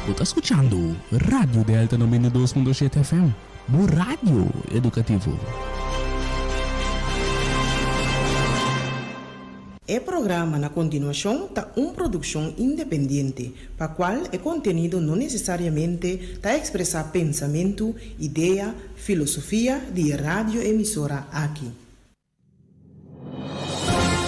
Bo ta skuchando Radio Delta 92.7 FM, bo radio edukativo. E programa na kontinuashon ta un produkshon independiente, pa kual e kontenido no nesesariamente ta ekspresá pensamentu, idea, filosofia di e radioemisora aki.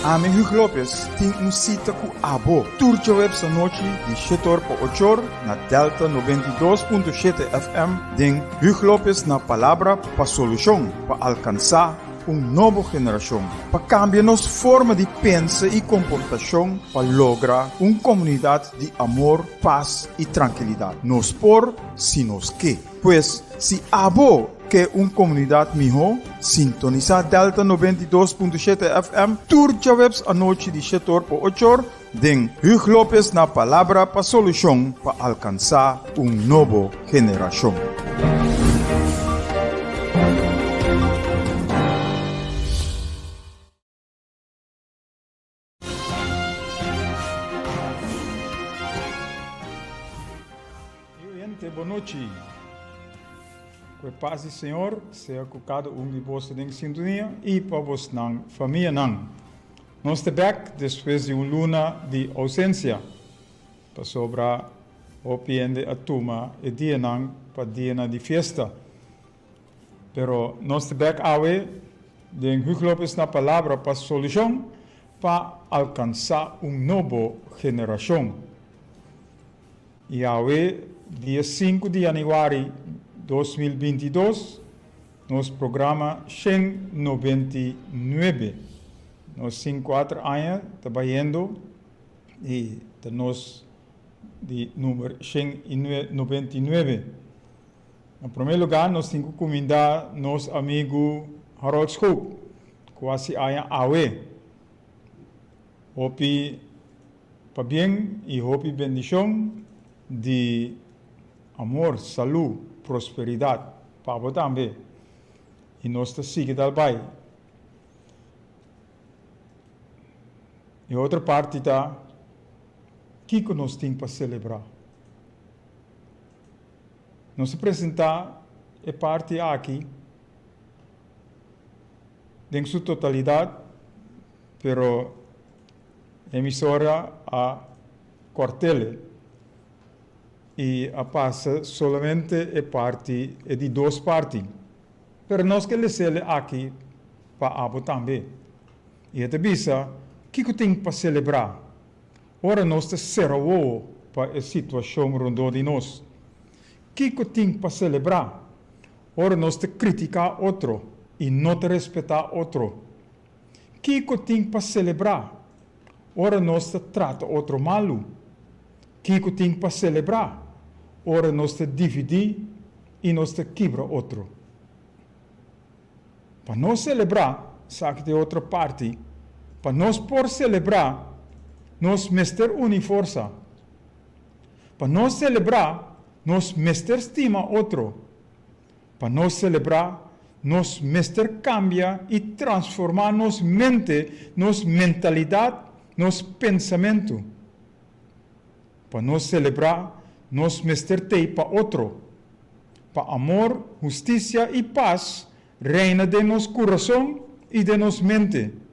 Ami Hugo Lopez tin un sita ku abo tur djaweps anochi di shetor pa ochor na Delta 92.7 FM den Hugo Lopez na Palabra pa Solushon pa alkansá un nobo generashon pa kambia nos forma di pensa i komportashon pa logra un komunidat di amor, pas i trankilidat. Nos por si nos ke. Pues, si abo ke un komunidat mihó, sintonisá Delta 92.7 FM tur djaweps anochi di shetor pa ochor den Huug Lopez na Palabra pa Solushon pa alkansá un nobo generashon. Oyente, bon nochi. Ku e pas di Señor sea ku kada un di boso den sintonia i pa bosnan famianan. Nos ta bek despues di un luna di ousensia, pasobra hopi hende a tuma e dianan pa dianan di fiesta. Pero nos ta bek awe den Hugo Lopez na Palabra pa Solushon pa alkansá un nobo generashon. I awe dia sinku di yanüari 2022 nos programa 199. Nos sin kuater aña ta bayendo i ta nos di number 199. Na promé lugá nos tin ku kumindá nos amigu Harold Schoop ku a hasi aña awe. Hopi pabien i hopi bendishon di amor, salú, prosperidat pa bo tambe. I nos ta sigui dal bai. E otro parti ta kiko nos tin pa selebrá. Nos a presentá e parti aki den su totalidat, pero emisora a kòrt'el i a pasa solamente e parti, e di dos parti. Pero nos ke les'el aki pa abo tambe. I e ta bisa, Kiko tin pa selebrá? Ora nos ta sera wowo pa e situashon rondó di nos, kiko tin pa selebrá? Ora nos ta kritiká otro i no ta respetá otro, kiko tin pa selebrá? Ora nos ta trata otro malu, kiko tin pa selebrá? Ora nos ta dividí i nos ta kibra otro. Pa nos selebrá, esaki ta e otro parti, pa nos por selebrá, nos mester uni forsa. Pa nos selebrá, nos mester stima otro. Pa nos selebrá, nos mester kambia i transformá nos mente, nos mentalidat, nos pensamentu. Pa nos selebrá, nos mester tei pa otro. Pa amor, hustisia i pas reina den nos kurason i den nos mente.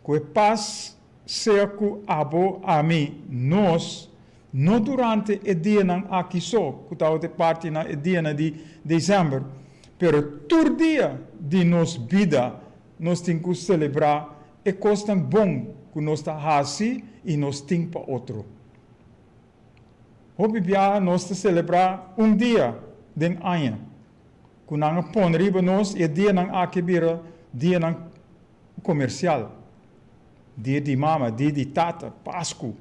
Ku e pas sea ku abo, ami, nos, no durante e dianan aki so, ku tabata e parti na e dianan di desèmber, pero tur dia di nos bida nos tin ku selebrá e kosnan bon ku nos ta hasi i nos tin pa otro. Hopi biaha nos ta selebrá un dia den aña ku nan a pone riba nos i e dianan aki a bira dianan komersial, dia di mama, dia di tata, Pasku.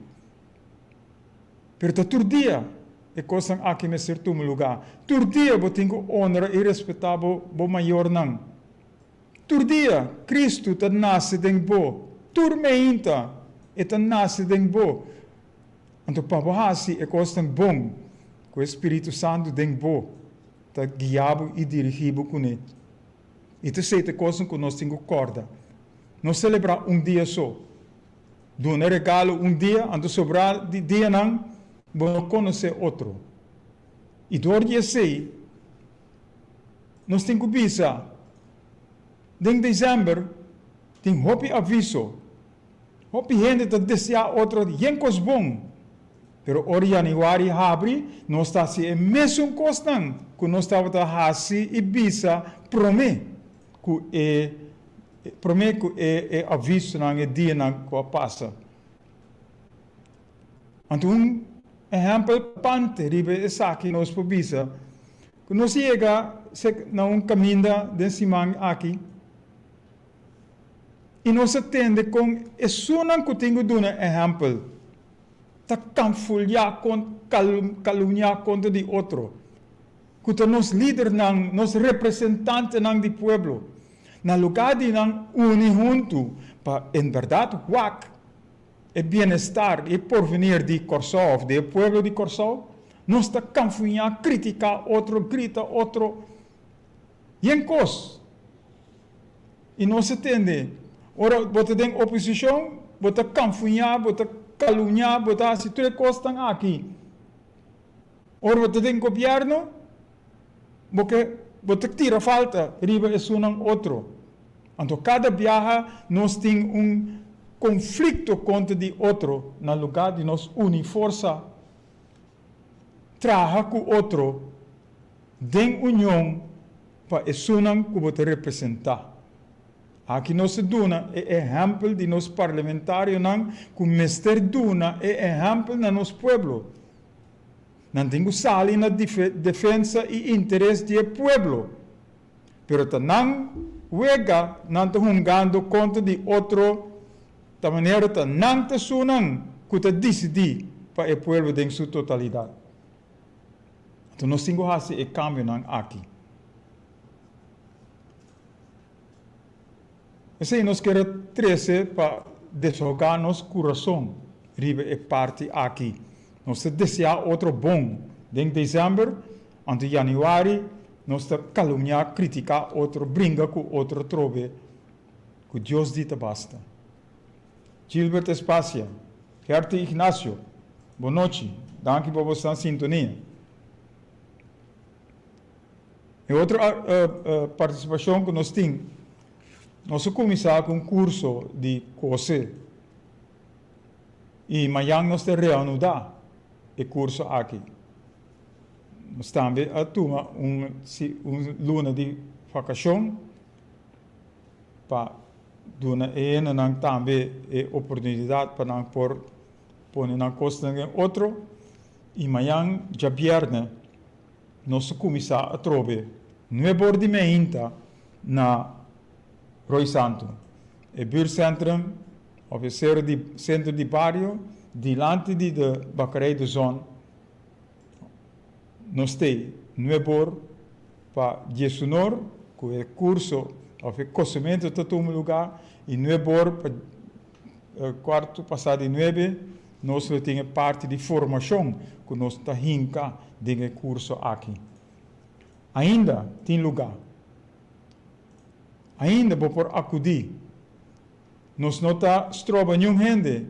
Pero ta tur dia e kosnan aki mester tuma lugá. Tur dia bo tin ku onra i respetá bo bo mayornan. Tur dia Kristu ta nase den bo, tur meinta E ta nase den bo. Anto pa bo hasi e kosnan bon ku e Spiritu Santu den bo ta guia bo i dirigí bo kuné. I ta esei ta e kosnan ku nos tin ku kòrda. No selebrá un dia so. Duna regalo un dia, anto sobrá di dianan. Bo no konosé otro. I dor di esei, nos tin ku bisa, den desèmber tin hopi aviso, hopi hende ta deseá otro yen kos bon, pero ora yanüari habri, nos ta hasi e mesun kosnan ku nos tabata hasi i bisa promé ku e promé ku e e avisonan, e dianan ku a pasa. Anto un ehèmpel pante riba esaki nos por bisa ku nos yega na un kaminda den siman aki i nos a tende kon esunnan ku tin ku duna ehèmpel ta kanfuliá kalumniá kontra di otro, ku ta nos lidernan, nos representantenan di pueblo. Na lugá di nan uni huntu pa en bèrdat wak e bienestar i e porvenir di Kòrsou òf di e pueblo di Kòrsou, nos ta kanfuñá, kritiká otro, grita otro yen kos. I nos a tende, ora bo ta den oposishon, bo ta kanfuñá, bo ta kalumniá, bo ta hasi tur e kosnan aki. Ora bo ta den gobièrnu, bo ke bo ta tira falta riba esunnan otro. Anto kada biaha nos tin un konflikto kontra di otro na lugá di nos uni forsa, traha ku otro den union pa esunnan ku bo ta representá. Aki nos ta duna e ehèmpel di nos parlamentarionan ku mester duna e ehèmpel na nos pueblo. Nan tin ku sali na defensa i interes di e pueblo. Pero ta nan wega nan ta hungando kontra di otro ta manera ta nan ta esunnan ku ta disidí pa e pueblo den su totalidat. Anto nos tin ku hasi e kambionan aki. Esei nos kier a trese pa deshogá nos kurason riba e parti aki. Nos ta deseá otro bon den desèmber, anto yanüari nos ta kalumniá, kritiká otro, bringa ku otro atrobe. Ku Dios di ta basta. Gilbert Espacia, Gertie Ignacio, bon nochi. Danki pa boso sintonia. E otro partisipashon ku nos tin, nos a kuminsá ku un kurso di kose i mañan nos ta reanudá e kurso aki. Nos tambe a tuma un luna di vakashon pa duna e hendenan tambe e oportunidat pa nan por pone nan kosnan den otro i mañan djabièrnè Nos ta kuminsá atrobe nuebor di meinta na Rooi Santu, e buurtcentrum of e sero di sentro di bario dilanti di de Bakkerij De Zon. Nos t'ei nuebor pa diesunor ku e kurso of e kosementu ta tuma lugá i nuebor pa Cuarto pasá di nuebe nos lo tin e parti di formacion cu nos ta hinca den e curso aki. Ainda tin luga. Ainda bo por acudi. Nos no ta stroba niun hende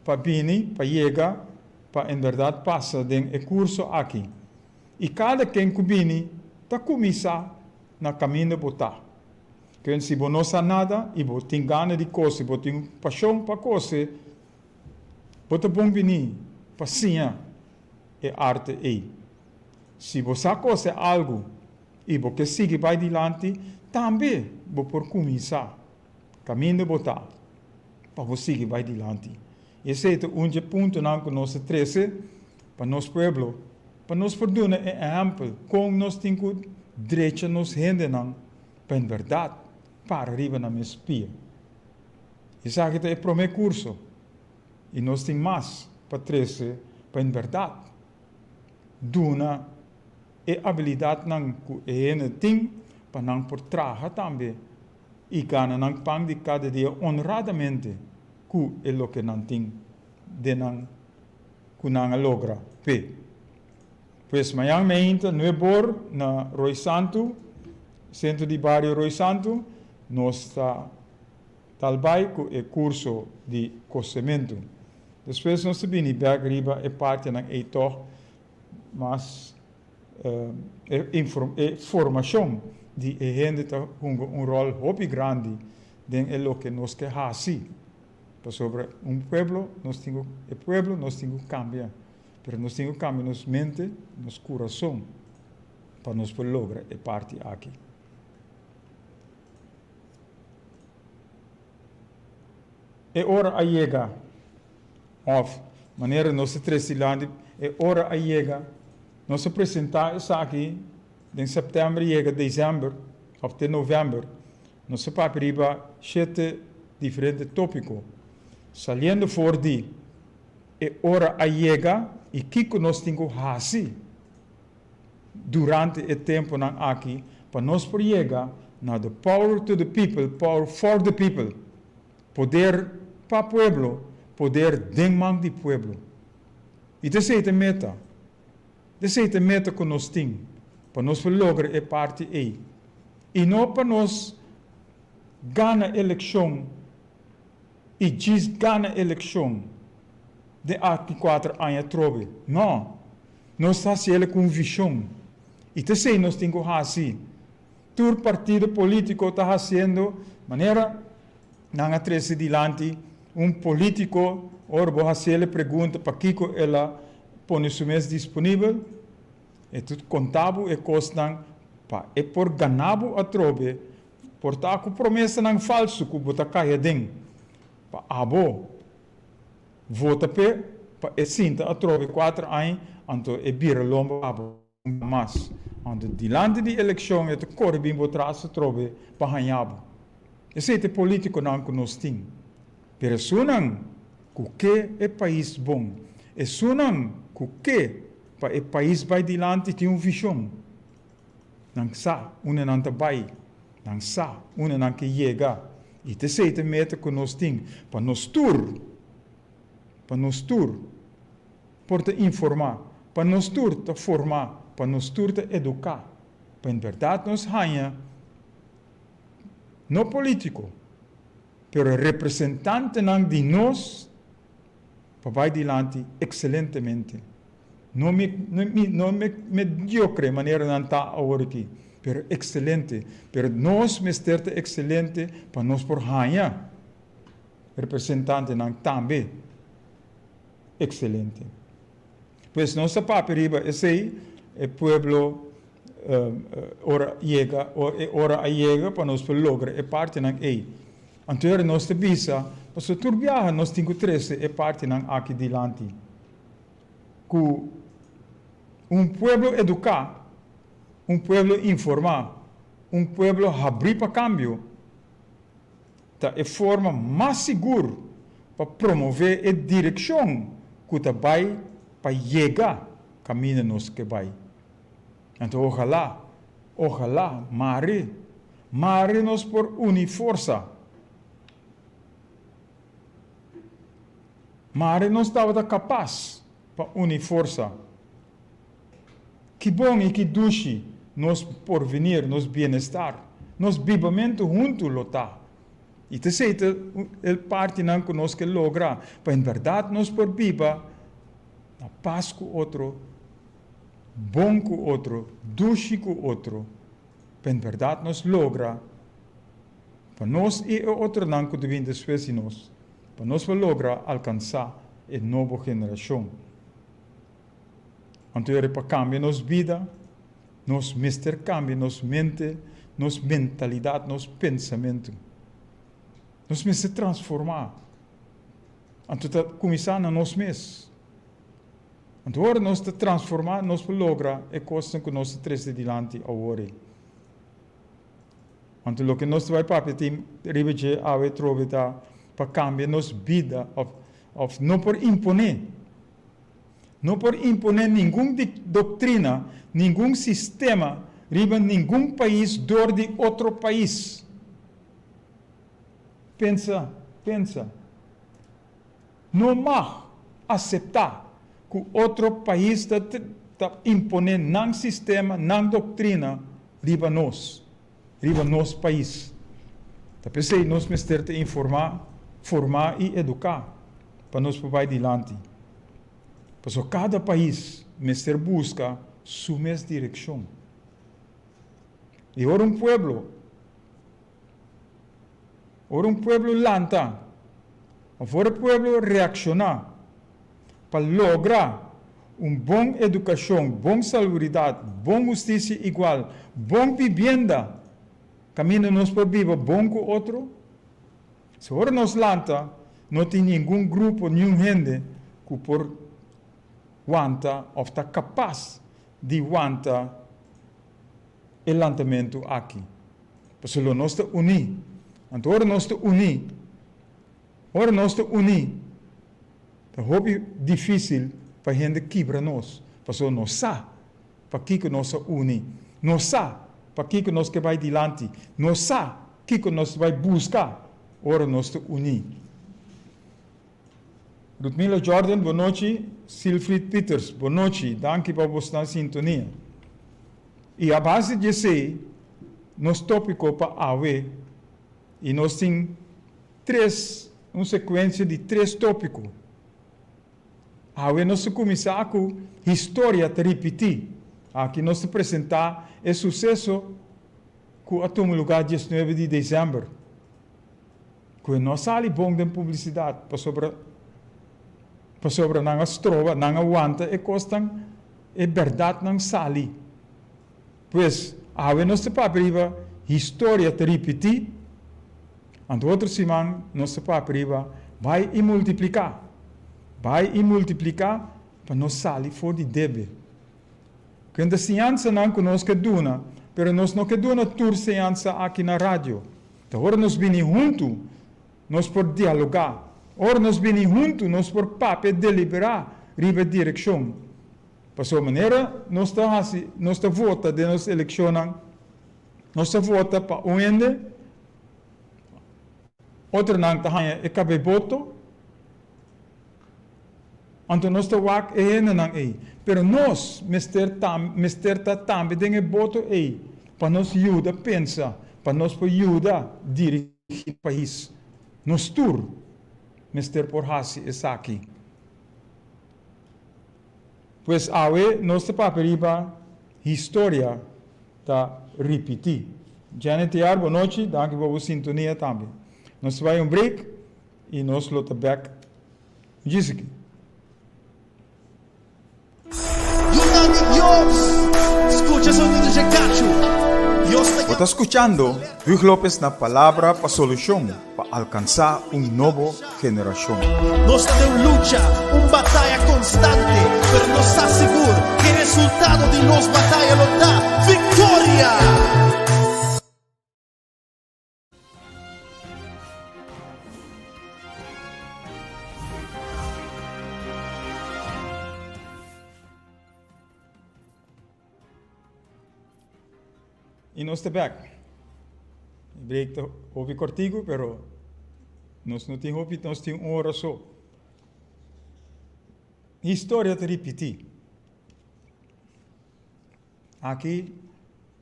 pa bini, pa yega, pa en berdad pasa den e curso aki. Y cada ken cu bini ta cuminsa na caminda bo ta. Ken si bo no sa nada i bo tin gana di kose, bo tin un pashon pa kose, bo ta bon bini pa siña e arte ei. Si bo sa kose algu i bo ke sigui bai dilanti, tambe bo por kuminsá kaminda bo ta pa bo sigui bai dilanti. I esei ta un dje puntonan ku nos ta trese pa nos pueblo, pa nos por duna e ehèmpel kon nos tin ku drecha nos hendenan pa en bèrdat para riba nan mes pia. Esaki ta e promé kurso i nos tin mas pa trese pa en bèrdat duna e abilidatnan ku e hende tin pa nan por traha tambe i gana nan pan di kada dia onradamente ku e loke nan tin den nan ku nan a logra p'e. Pues mañan meinta nuebor na Rooi Santu, Centro di Bario Rooi Santu, nos ta tal bai ku e kurso di kosementu. Despues nos ta bini bek riba e partinan ei tòg mas e formashon di e hende ta hunga un ròl hopi grandi den e loke nos ke hasi. Pasobra un pueblo nos tin ku e pueblo nos tin ku kambia, pero nos tin ku kambia nos mente, nos kurason pa nos por logra e parti aki. E ora a yega, òf manera nos ta trese dilanti, e ora a yega, nos a presentá esaki den sèptèmber yega desèmber òf te novèmber, nos a papia riba shete diferente tópiko, saliendo for di e ora a yega i kiko nos tin ku hasi durante e tempunan aki pa nos por yega na the power to the people, power for the people, poder pa pueblo, poder den man di pueblo. I ta esei ta e meta, ta esei ta e meta ku nos tin pa nos por logra e parti ei. I no pa nos gana elekshon i djis gana elekshon den aki kuater aña atrobe. No! Nos ta hasi el ku un vishon. I ta esei nos tin ku hasi. Tur partido polítiko ta hasiendo manera nan a trese dilanti un polítiko ora bo hasi el e pregunta pakiko el a pone su mes disponibel, e ta konta bo e kosnan pa e por gana bo atrobe, por ta ku promesanan falsu ku bo ta kai aden pa abo. Vota p'e pa e sinta atrobe kuater aña anto e bira lomba pa bo un bia mas. Anto dilanti di elekshon e ta kore bin bo tras atrobe pa haña bo. Esei ta e politikonan ku nos tin. Pero esunnan ku ke e pais bon, esunnan ku ke pa e pais bai dilanti tin un vishon. Nan sa unda nan ta bai. Nan sa unda nan ke yega. I ta esei ta e meta ku nos tin pa nos tur, pa nos tur por ta informá, pa nos tur ta formá, pa nos tur ta eduká, pa en bèrdat nos haña no polítiko, pero representantenan di nos pa bai dilanti ekselentemente. No mi, no mediocre manera nan ta awor aki, pero excelente. Pero nos mester ta excelente pa nos por haña representantenan tambe excelente. Pues nos ta papia riba esey, e pueblo ora yega, e ora a yega pa nos por logra e partinan ey. Anto ora nos ta bisa, pasobra tur biaha nos tin cu trece e partinan aki dilanti. Ku un pueblo eduká, un pueblo informá, un pueblo habrí pa kambio, ta e forma mas sigur pa promové e direkshon ku ta bai pa yega kaminda nos ke bai. Anto ohalá, ohalá, mare, mare nos por uni forsa. Mare nos tabata kapas pa uni forsa. Ki bon i ki dushi nos porvenir, nos bienestar, nos bibamentu huntu lo ta. I ta esei ta e partinan ku nos ke logra, pa en bèrdat nos por biba na pas ku otro, bon ku otro, dushi ku otro, pa en bèrdat nos logra pa nos i e otronan ku ta bini despues di nos. Pa nos por logra alkansá e nobo generashon. Anto yori pa kambia nos bida, nos mester kambia nos mente, nos mentalidat, nos pensamentu. Nos mester transformá. Anto ta kuminsá na nos mes. Anto ora nos ta transformá, nos por logra e kosnan ku nos ta trese dilanti awor ei. Anto loke nos ta bai papia tin riba dje awe trobe ta pa kambia nos bida of of no por imponé. No por imponé ningun doktrina, ningun sistema riba ningun pais dor di otro pais. Pensa, pensa. No mag aseptá ku otro pais ta ta imponé nan sistema, nan doktrina riba nos, riba nos pais. Ta p'esei nos mester ta informá, formá i eduká. pa nos por bai dilanti. Pasobra kada pais mester buska su mes direkshon. I ora un pueblo, ora un pueblo lanta òf ora e pueblo reakshoná pa logra un bon edukashon, bon salubridad, bon hustisia igual, bon bibienda kaminda nos por biba bon ku otro, si ora nos lanta no tin ningun grupo, niun hende ku por wanta òf ta kapas di wanta e lantamentu aki. Pasobra lo nos ta uní. Anto ora nos ta uní, ora nos ta uní, ta hopi difísil pa hende kibra nos, pasobra nos sa pakiko nos a uni, nos sa pakiko nos ke bai dilanti, nos sa kiko nos ta bai buska ora nos ta uní. Ludmila Jordan, bo nochi. Silfried Pieters, bo nochi. Danki pa bosnan sintonia. I a base di esei, nos tópiko pa awe, i nos tin tres, un sekuensia di tres tópiko. Awe nos ta kuminsá ku Historia ta ripití. Aki nos ta presentá e suseso ku a tuma lugá diesnuebe di desèmber. Ku e no sali bon den publisidat pasobra pasobra nan a stroba, nan a wanta e kosnan, e bèrdatnan sali. Pues, awe nos ta papia riba historia ta ripití, anto otro siman nos ta papia riba bai i multipliká. Bai i multipliká pa nos sali for di debe. Kende siñansanan ku nos ke duna, pero nos no ke duna tur siñansa aki na radio. Ta ora nos bini huntu, nos por dialogá. Ora nos bini huntu, nos por papia deliberá riba e direkshon. Pasobra manera nos ta hasi, nos ta vota den nos elekshonnan, nos ta vota pa un hende, otronan ta haña e kab'é boto, Anto nos ta wak e hendenan ei. Pero nos mester ta mester ta tambe den e boto ei pa nos yuda pensa, pa nos por yuda dirigí pais. Nos tur mester por hasi esaki. Pues awe nos ta papia riba historia ta ripití. Janet Tiar, bo nochi, danki pa bo sintonia tambe. Nos ta bai un break i nos lo ta bek Djisiki. Yunan di Dios, skucha sonido dje kachu. Dios ta Bo ta skuchando Huug Lopez na Palabra pa Solushon pa alkansá un nobo generashon. Nos ta den un lucha, un bataya konstante, pero nos sa sigur ku e resultado di nos bataya lo ta viktoria! Y nos ta bek. E break ta hopi kortiku, pero nos no tin hopi, nos tin un ora so. Historia ta ripití. Aki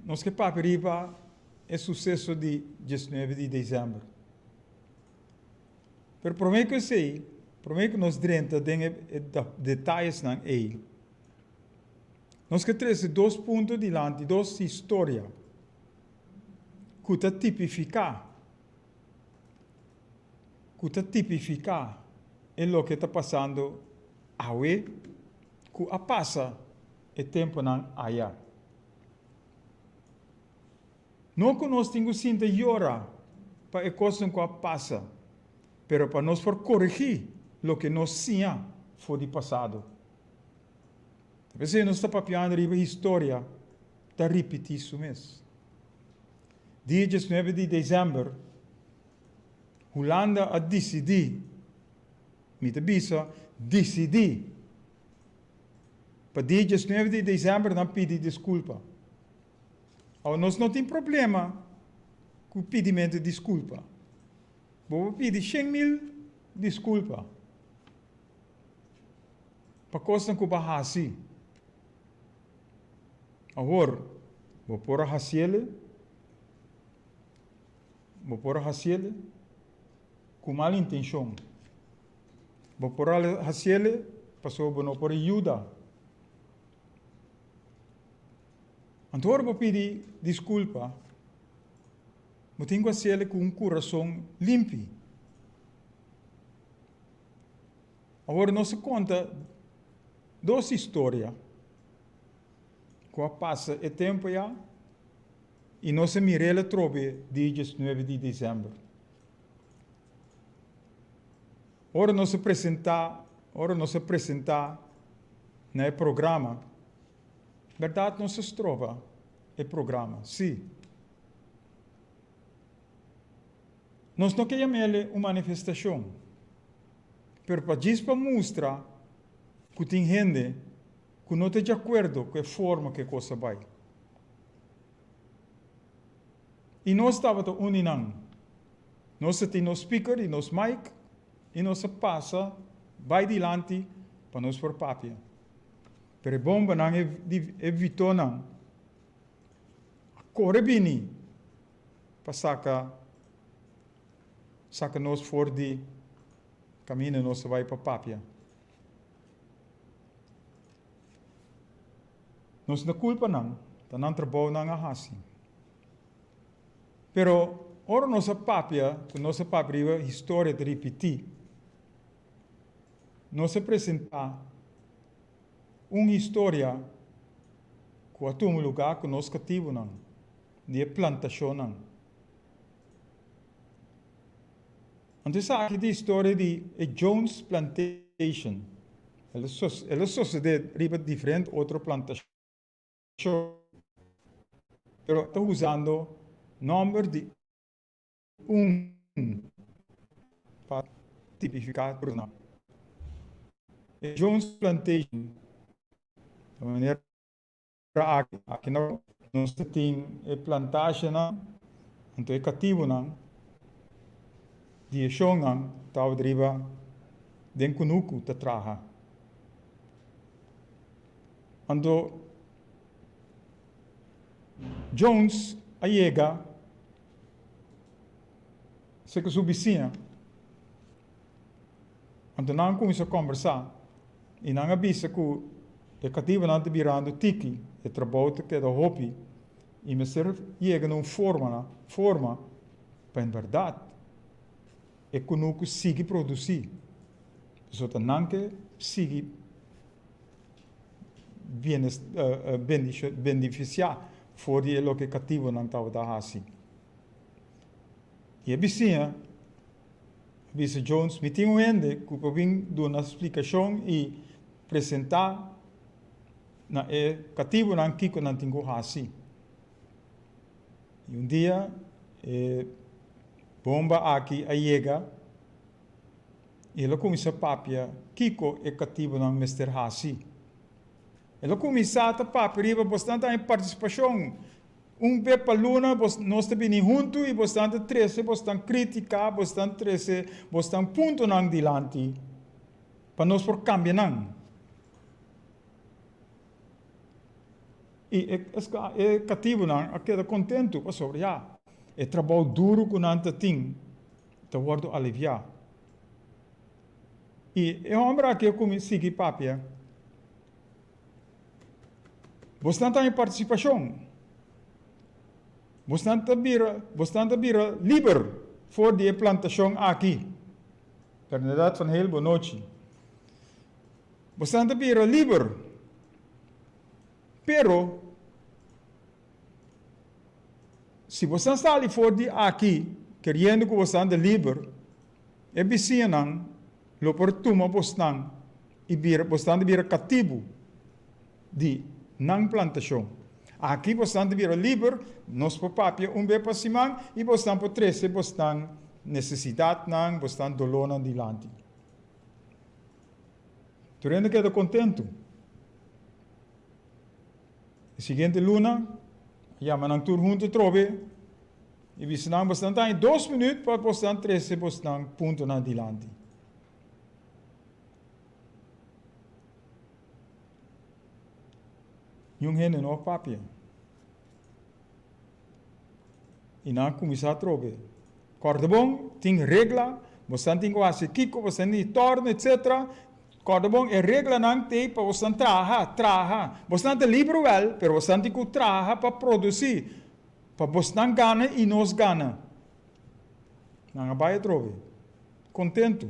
nos ke papia riba e suseso di diesnuebe di desèmber. Pero promé ku esei, promé ku nos drenta den e detayesnan ei, nos ke trese dos punto dilanti, dos historia ku ta tipifiká, ku ta tipifiká e loke ta pasando awe ku a pasa e tempunan aya. No ku nos tin ku sinta yora pa e kosnan ku a pasa, pero pa nos por koregí loke nos siña for di pasado. Ta p'esei nos ta papiando riba historia ta ripití su mes. Dia diesnuebe di desèmber, Hulanda a disidí, mi ta bisa disidí, Pa dia diesnuebe di desèmber nan pidi diskulpa. Awa nos no tin problema ku pidimentu di diskulpa. Bo por pidi 100.000 diskulpa pa kosnan ku bo a hasi. Awor, bo por a hasiele, bo por a hasiele ku mal intenshon. Bo por a hasiele pasobra bo no por yuda. Anto ora bo pidi diskulpa, bo tin ku hasiele ku un kurason limpi. Awor nos a konta dos historia ku a pasa e tempu ya i nos a mir'el atrobe di diesnuebe di desèmber. Ora nos a presentá, ora nos a presentá na e programa, bèrdat nos a stroba e programa, sí. Nos no ke yam'el un manifestashon, pero pa djis pa mustra ku tin hende ku no ta djakuerdo ku e forma ku e kos a bai. I nos tabata un di nan. Nos a tin nos speaker i nos mic i nos a pasa bai dilanti pa nos por papia. Pero e bombanan, e vitonan a kore bini pa saka saka nos for di kaminda nos a bai pa papia. Nos no kulpa nan, ta nan trabou nan a hasi. Pero ora nos a papia, ku nos a papia riba historia ta ripití, nos a presentá un historia ku a tuma lugá ku nos katibunan di e plantashonnan. Anto esaki ta historia di e Jones Plantation. El a sosodé riba diferente otro plantashon, pero ta usando nòmber di un pa tipifiká tur nan. E Jones Plantation ta manera aki. Aki nos ta tin e plantashenan, anto e katibunan di e shonnan tabata riba den kunuku ta traha. Anto Jones a yega serka su bisiña, anto nan a kuminsá kòmbersá. I nan a bisa ku e katibunan ta birando tiki, e trabou ta keda hopi i mester yega na un forma forma pa en bèrdat e kunuku sigui produsí. Pasobra ta nan ke sigui benefisiá for di e loke e katibunan tabata hasi. I e bisiña a bisa Jones, Mi tin un hende ku por bin duna splikashon i presentá na e katibunan kiko nan tin ku hasi. I un dia e bomba aki a yega i el a kuminsá papia kiko e katibunan mester hasi. El a kuminsá ta papia riba bosnan ta haña partisipashon Un be pa luna bos nos ta bini huntu i bosnan ta trese bosnan kritika, bosnan trese bosnan puntonan dilanti pa nos por kambia nan. I e e katibunan a keda kontentu pasobra ya, e trabou duru ku nan ta tin ta wòrdu aliviá. I e hòmber aki a kuminsá sigui papia. Bosnan ta haña partisipashon. Bosnan ta bira, bosnan ta bira liber for di e plantashon aki. Bernadette van Heel, bonochi. Bosnan ta bira liber. Pero, si bosnan sali for di aki keriendo ku bosnan ta liber, e bisiñanan lo por tuma bosnan i bira bosnan ta bira katibu di nan plantashon. Aki bosnan ta bira liber, nos por papia un be pa siman i bosnan por trese bosnan nesesidatnan, bosnan dolónan dilanti. Tur hende keda kontentu. E siguiente luna a yama nan tur huntu atrobe i bisa nan, Bosnan ta haña dos minüt pa bosnan trese bosnan puntonan dilanti. Niun hende no a papia. I nan a kuminsá atrobe. Kòrda bon, tin regla. Bosan tin ku hasi kiko, bosan tin di tòrnu, etsetera. Kòrda bon, e reglanan t'ei pa bosan traha, traha. Bosan ta liber wèl, pero bosan tin ku traha pa produsí, pa bosnan gana i nos gana. Nan a bai atrobe, kontentu.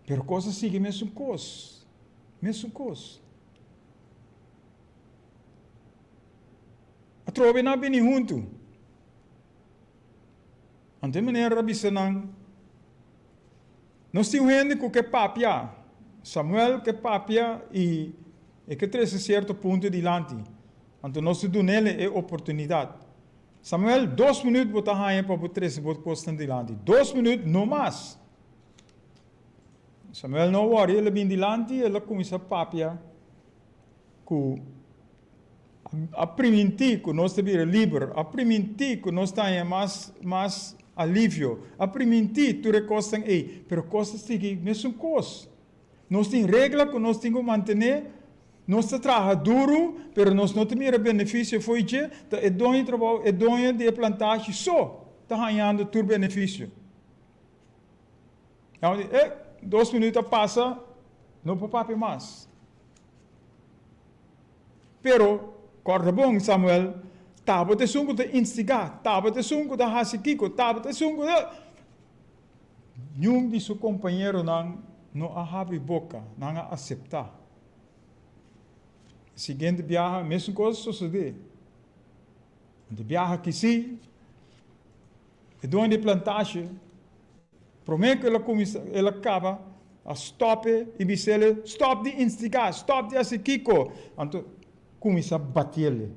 Pero kos a sigui mesun kos, mesun kos. Atrobe nan a bini huntu. Anto e manera a bisa nan, Nos tin un hende ku ke papia. Samuel ke papia i e ke trese sierto punto dilanti. Anto nos ta dun'el e oportunidat. Samuel, dos minüt bo ta haña pa bo trese bo kosnan dilanti. Dos minüt, no mas! Samuel no a wòri, el a bin dilanti i el a kuminsá papia ku a primintí ku nos ta bira liber, a primintí ku nos ta haña mas mas alivio, a primintí tur e kosnan ei, pero kos ta sigui mesun kos. Nos tin regla ku nos tin ku mantené, nos ta traha duru, pero nos no ta mira benefisio fo'i dje, ta e doño di trabou, e doño di e plantashi so ta hañando tur benefisio. Nan di, e, dos minüt a pasa, no por papia mas. Pero, kòrda bon, Samuel, tabata esun ku ta instigá, tabata esun ku ta hasi kiko, tabata esun ku ta. Niun di su kompañeronan no a habri boka, nan a aseptá. E siguiente biaha, mesun kos a sosodé. Di biaha ki sí, e doño di e plantashe, Promé ku el a kuminsá, el a kaba, a stòp e i bis'el, Stòp di instigá, stòp di hasi kiko! Anto kuminsá batiel e.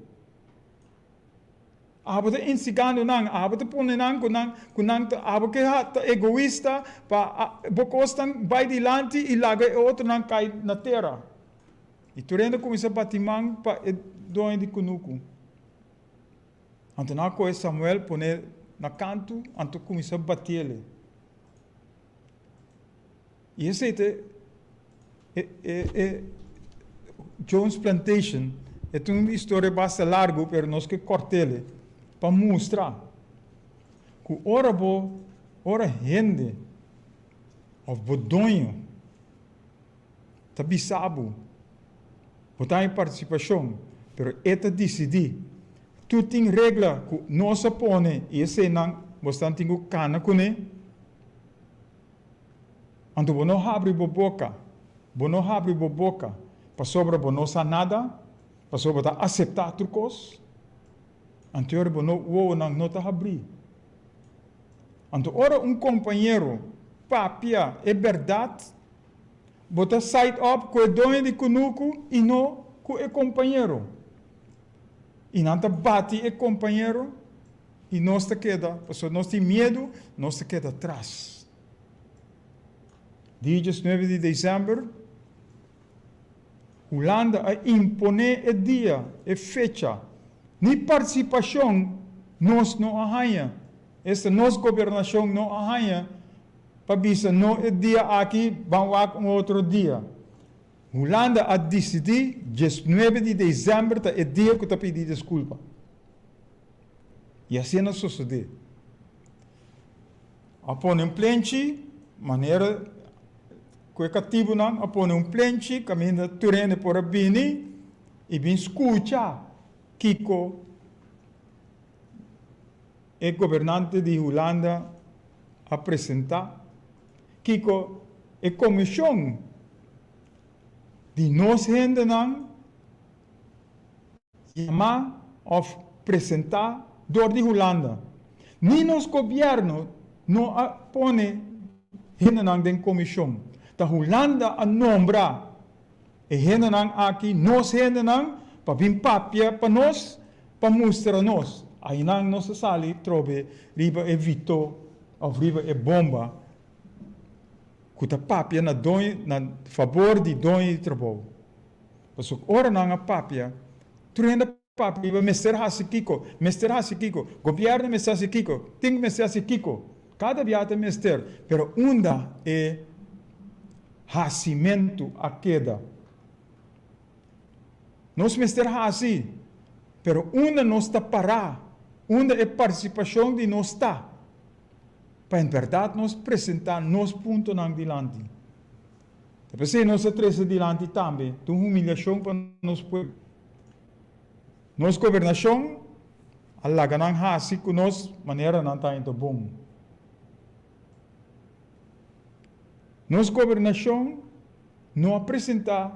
Abo ta instigando nan, abo ta pone nan ku nan ku nan ta abo ke ta egoista pa bo kosnan bai dilanti i laga e otronan kai na tera. I tur hende a kuminsá bati man pa e doño di kunuku. Anto nan a kohe Samuel pone na kantu, anto kuminsá batiel e. I esei ta e e e Jones Plantation. E ta un historia basta largu, pero nos ke kòrtel e pa mustra ku ora bo, ora hende òf bo doño ta bisa bo, bo ta haña partisipashon, pero e ta disidí. Tur tin regla ku nos a pone i eseinan bosnan tin ku kana kuné. Anto bo no habri bo boka, bo no habri bo boka pasobra bo no sa nada, pasobra bo ta aseptá tur kos. Anto ora bo no wowonan no ta habrí. Anto ora un kompañero papia e bèrdat, Bo ta side up ku e doño di kunuku i no ku e kompañero. I nan ta bati e kompañero i nos ta keda, pasobra nos tin miedu, nos ta keda tras. Dia diesnuebe di desèmber, Hulanda a imponé e dia, e fecha. Ni partisipashon nos no a haña, esta nos gobernashon no a haña pa bisa no e dia aki ban wak un otro dia. Hulanda a disidí diesnuebe di desèmber ta e dia ku ta pidi diskulpa. I asina a sosodé. A pone un plenchi manera ku e katibunan a pone un plenchi kaminda tur hende por a bini i bin skucha kiko E gobernante di Hulanda a presenta kico e comision di nos hendenan yama of presenta door di Hulanda. Ni nos gobierno no a pone hendenan den comision. Ta Hulanda a nombra E hendenan aki, nos hendenan, pa bin papia pa nos, pa mustra nos. Ainan nos a sali trobe riba e vito of riba e bomba ku ta papia na doño, na fabor di doño di trabou. Pasobra ora nan a papia, tur hende a papia riba mester hasi kiko, mester hasi kiko, gobièrnu mester hasi kiko, tin mester hasi kiko. Kada bia ta mester, pero unda e hasimentu a keda? Nos mester hasi, pero unda nos ta pará? Unda e partisipashon di nos ta? Pa en bèrdat nos presentá nos puntonan dilanti. Ta p'esei nos a trese dilanti tambe ta un humiliashon pa nos pueblo. Nos gobernashon a laga nan hasi ku nos manera nan ta haña ta bon. Nos gobernashon no a presentá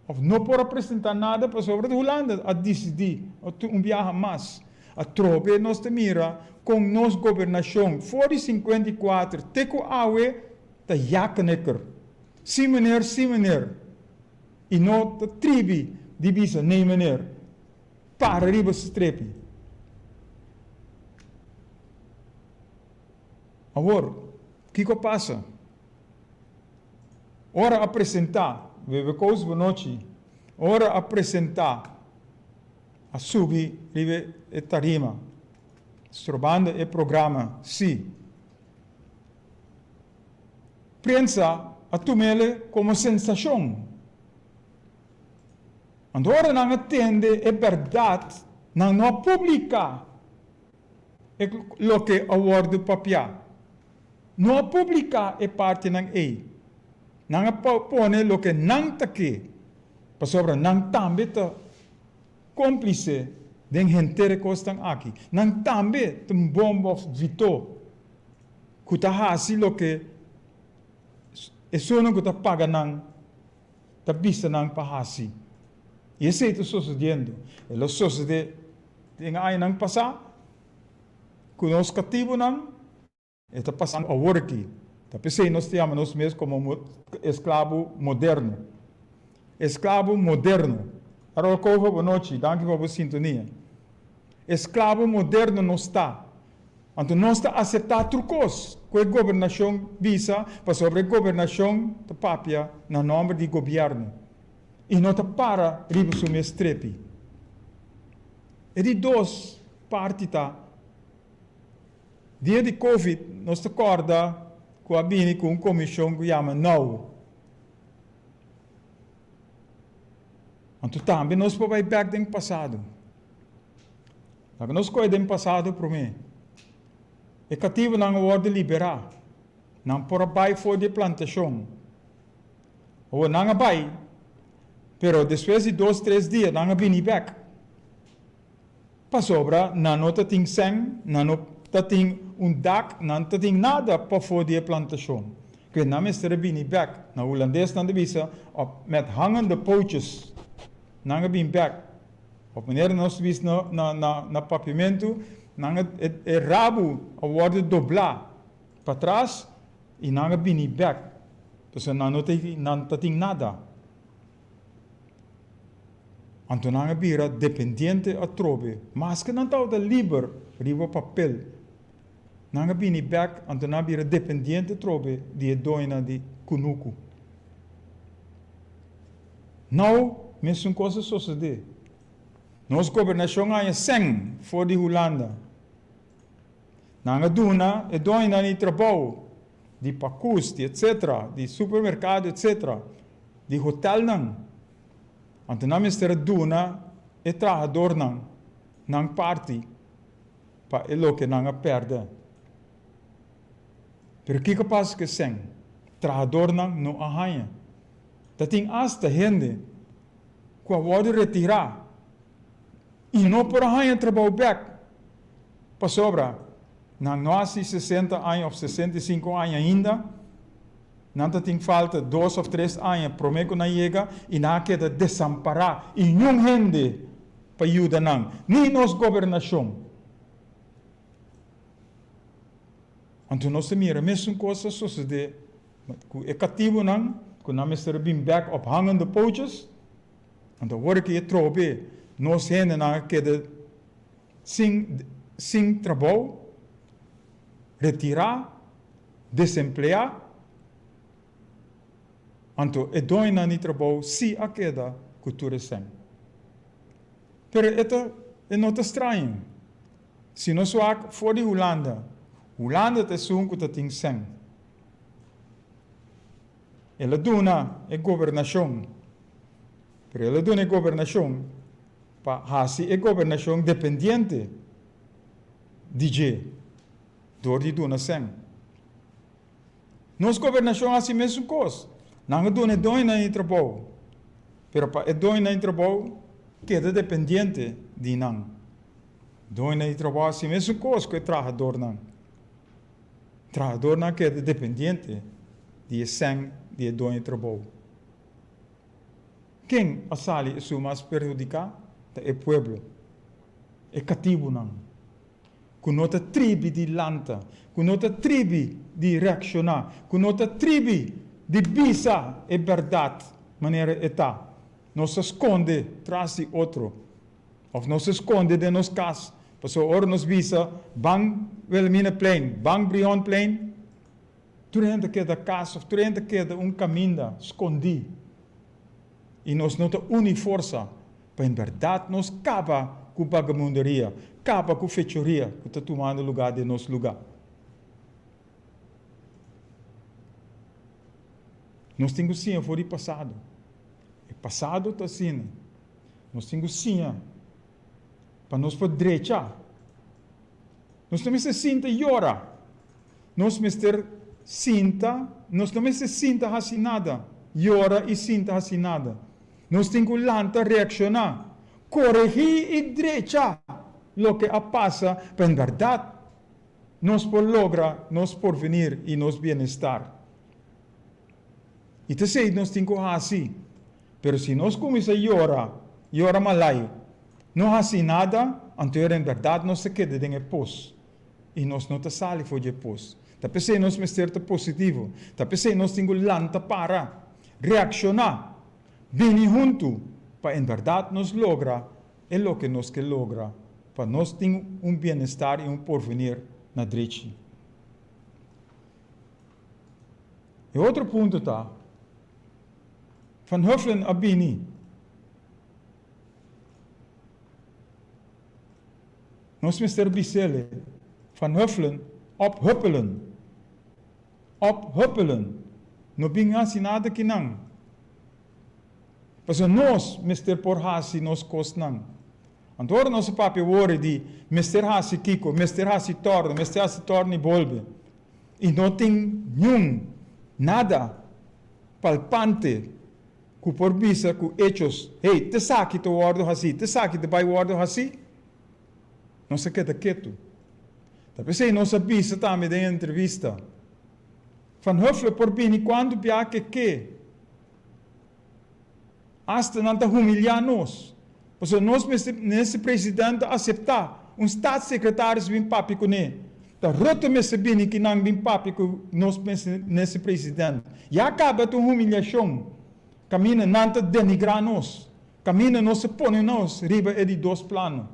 òf no por a presentá nada pasobra di Hulanda a disidí un biaha mas. Atrobe nos ta mira kon nos gobernashon for di 54 te ku awe ta jaknikker. Sí meneer, sí meneer. I no ta tribi di bisa nee meneer. Para riba su strepi. Awor, kiko a pasa? Ora a presentá, Bebe Kous bonochi, ora a presentá, a subi riba e tarima, strobando e programa, sí. Prensa a tum'ele komo sensashon. Anto ora nan a tende e bèrdat, nan no a publiká e loke a wòrdu papiá. No a publiká e partinan ei. Nan a pone loke nan ta ke, pasobra nan tambe ta kómplise den henter e kosnan aki. Nan tambe ta un bomba òf vitó ku ta hasi loke esunnan ku ta paga nan ta bisa nan pa hasi. I esei ta sosodiendo. E lo sosodé den añanan pasá ku nos katibunan, e ta pasando awor aki. Ta p'esei nos ta yama nos mes komo esklabu moderno. Esklabu moderno. Harold Kova, bonochi. Danki pa bo sintonia. Esklabu moderno nos ta. Anto nos ta aseptá tur kos ku e gobernashon bisa pasobra e gobernashon ta papia na nòmber di gobièrnu i no ta para riba su mes strepi. E di dos parti ta, dia di covid nos ta kòrda ku a bini ku un komishon ku yama now. Anto tambe nos por bai bèk den pasado. Laga nos kohe den pasado promé. E katibunan a wòrdu liberá. Nan por a bai for di e plantashon. Awor nan a bai, pero despues di dos tres dia nan a bini bèk. Pasobra nan no ta tin sèn, nan no ta tin un dak, nan ta tin nada pafó di e plantashon. Ku nan mester a bini bèk. Na hulandes nan ta bisa op met hangende pootjes. Nan a bini bèk. Op manera nos ta bisa na na na papiamentu, nan a e rabu a wòrdu doblá patras i nan a bini bèk. Pasobra nan no ta nan ta tin nada. Anto nan a bira dependiente atrobe. Maske nan tabata liber riba papel, nan a bini bèk, anto nan a bira dependiente atrobe di e doñonan di kunuku. Nou, mesun kos a sosodé. Nos gobernashon a haña sèn for di Hulanda. Nan a duna e doñonan di trabou, di pakus, di etsetera, di supermerkado, etsetera, di hotelnan. Anto nan mester a duna e trahadornan nan parti pa e loke nan a pèrdè. Pero kiko pasa ku e sèn? Trahadornan no a haña. Ta tin asta hende ku a wòrdu retirá i no por a haña trabou bèk pasobra nan no a hasi 60 aña òf 65 aña ainda. Nan ta tin falta dos òf tres aña promé ku nan yega i nan a keda desampará i niun hende pa yuda nan, ni nos gobernashon. Anto nos ta mira mesun kos a sosodé ku e katibunan ku nan mester a bin bèk op hangende pootjes. Anto awor ki e trobe nos hendenan a keda sin sin trabou, retirá, desempleá, anto e doñonan di trabou sí a keda ku tur e sèn. Pero e ta e no ta straño. Si nos wak for di Hulanda, Hulanda ta esun ku ta tin sèn. El a duna e gobernashon, pero el a duna e gobernashon pa hasi e gobernashon dependiente di dje dor di duna sèn. Nos gobernashon a hasi mesun kos. Nan a duna e doñonan di trabou, pero pa e doñonan di trabou keda dependiente di nan. Doñonan di trabou a hasi mesun kos ku e trahadornan. Trahadornan a keda dependiente di e sèn di e doño di trabou. Ken a sali esun mas perhudiká? Ta e pueblo, e katibunan, ku no ta tribi di lanta, ku no ta tribi di reakshoná, ku no ta tribi di bisa e bèrdat manera e ta. Nos ta skonde tras di otro, òf nos ta skonde den nos kas, pasobra ora nos bisa ban Wilhelminaplein, ban Brionplein, Tur hende ta keda kas of tur hende ta keda un kaminda skondí i nos no ta uni forsa pa en bèrdat nos kaba ku bagamunderia, kaba ku fechoria ku ta tumando lugá den nos lugá. Nos tin ku siña for di pasado. E pasado ta asina. Nos tin ku siña pa nos por drecha. Nos no mester sinta yora. Nos mester sinta, nos no mester sinta hasi nada, yora i sinta hasi nada. Nos tin ku lanta, reakshoná, koregí i drecha loke a pasa pa en bèrdat nos por logra nos porvenir i nos bienestar. I ta esei nos tin ku hasi. Pero si nos kuminsá yora, yora malai, no hasi nada, anto en bèrdat nos ta keda den e pos. I nos no ta sali for di e pos. Ta p'esei nos mester ta positivo. Ta p'esei nos tin ku lanta para, reakshoná, bini huntu pa en bèrdat nos logra e loke nos ke logra pa nos tin un bienestar i un porvenir na drechi. E otro punto ta, Van Huffelen a bini. Nos mester bis'ele, Van Huffelen, ophuppelen! Ophuppelen! No bin hasi nada ki nan. Pasobra nos mester por hasi nos kosnan. Anto ora nos a papia wori di mester hasi kiko, mester hasi torno, mester hasi torno i bolbe, i no tin niun nada palpante ku por bisa ku echos, hey, t'esaki ta wòrdu hasí, t'esaki ta bai wòrdu hasí, nos a keda ketu. Ta p'esei nos a bisa tambe den e entrevista, Van Huffelen por bini kuantu bia ke ke. Asta nan ta humiliá nos. Pasobra nos mester mester president ta aseptá un staatssecretaris bin papia kuné. Ta Rutte mester bini ki nan bin papia ku nos mester president. Ya kaba ta un humiliashon kaminda nan ta denigrá nos, kaminda nos ta pone nos riba e di dos plano.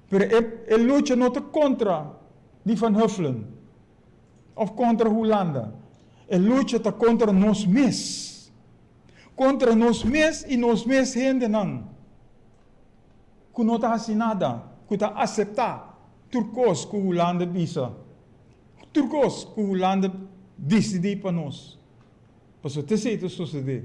Pero e e lucha no ta kontra di Van Huffelen òf kontra Hulanda. E lucha ta kontra nos mes. Kontra nos mes i nos mes hendenan ku no ta hasi nada, ku ta aseptá tur kos ku Hulanda bisa, tur kos ku Hulanda disidí pa nos. Pasobra ta esei ta sosodé.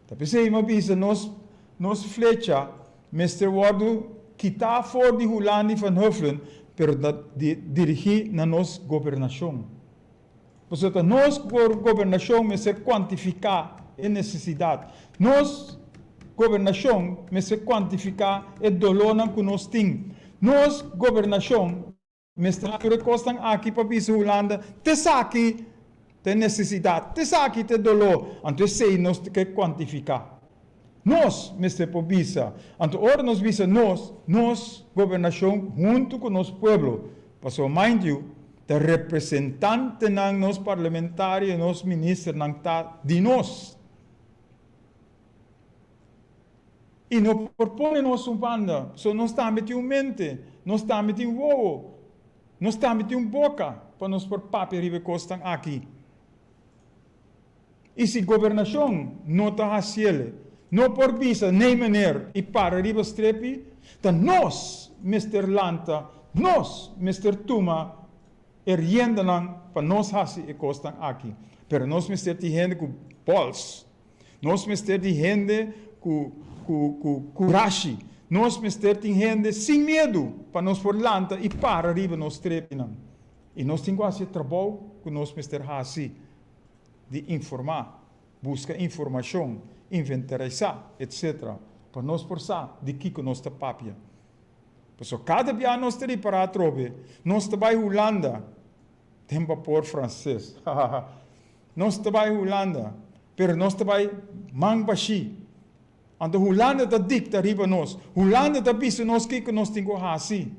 Ta p'esei mi a bisa nos nos flecha mester wòrdu kitá for di Hulanda i Van Huffelen, pero ta dirigí na nos gobernashon. Pasobra ta nos gobernashon mester kuantifiká e nesesidat. Nos gobernashon mester kuantifiká e dolónan ku nos tin. Nos gobernashon mester hasi tur e kosnan aki pa bisa Hulanda, T'esaki ta e nesesidat, t'esaki ta e doló. Anto esei nos ta ke kuantifiká. Nos mester por bisa. Anto ora nos bisa nos, nos gobernashon huntu ku nos pueblo. Pasobra mind you, Ta representantenan, nos parlamentario, nos ministernan ta di nos. I no por pone nos un banda, so nos tambe tin un mente, nos tambe tin wowo, nos tambe tin un boka pa nos por papia riba e kosnan aki. I si gobernashon no ta hasiele, no por bisa nee meneer i para riba strepi, ta nos mester lanta, nos mester tuma e riendanan pa nos hasi e kosnan aki. Pero nos mester tin hende ku bòls, nos mester di hende ku ku ku kurashi, nos mester tin hende sin miedu pa nos por lanta i para riba nos strepinan. I nos tin ku hasi e trabou ku nos mester hasi di informá, buska informashon, inventarisá, etc. Pa nos por sa di kiko nos ta papia. Pasobra kada bia nos ta ripará atrobe, nos ta bai Hulanda den bapor franses. Nos ta bai Hulanda, pero nos ta bai man bashí. Anto Hulanda ta dikta riba nos. Hulanda ta bisa nos kiko nos tin ku hasi.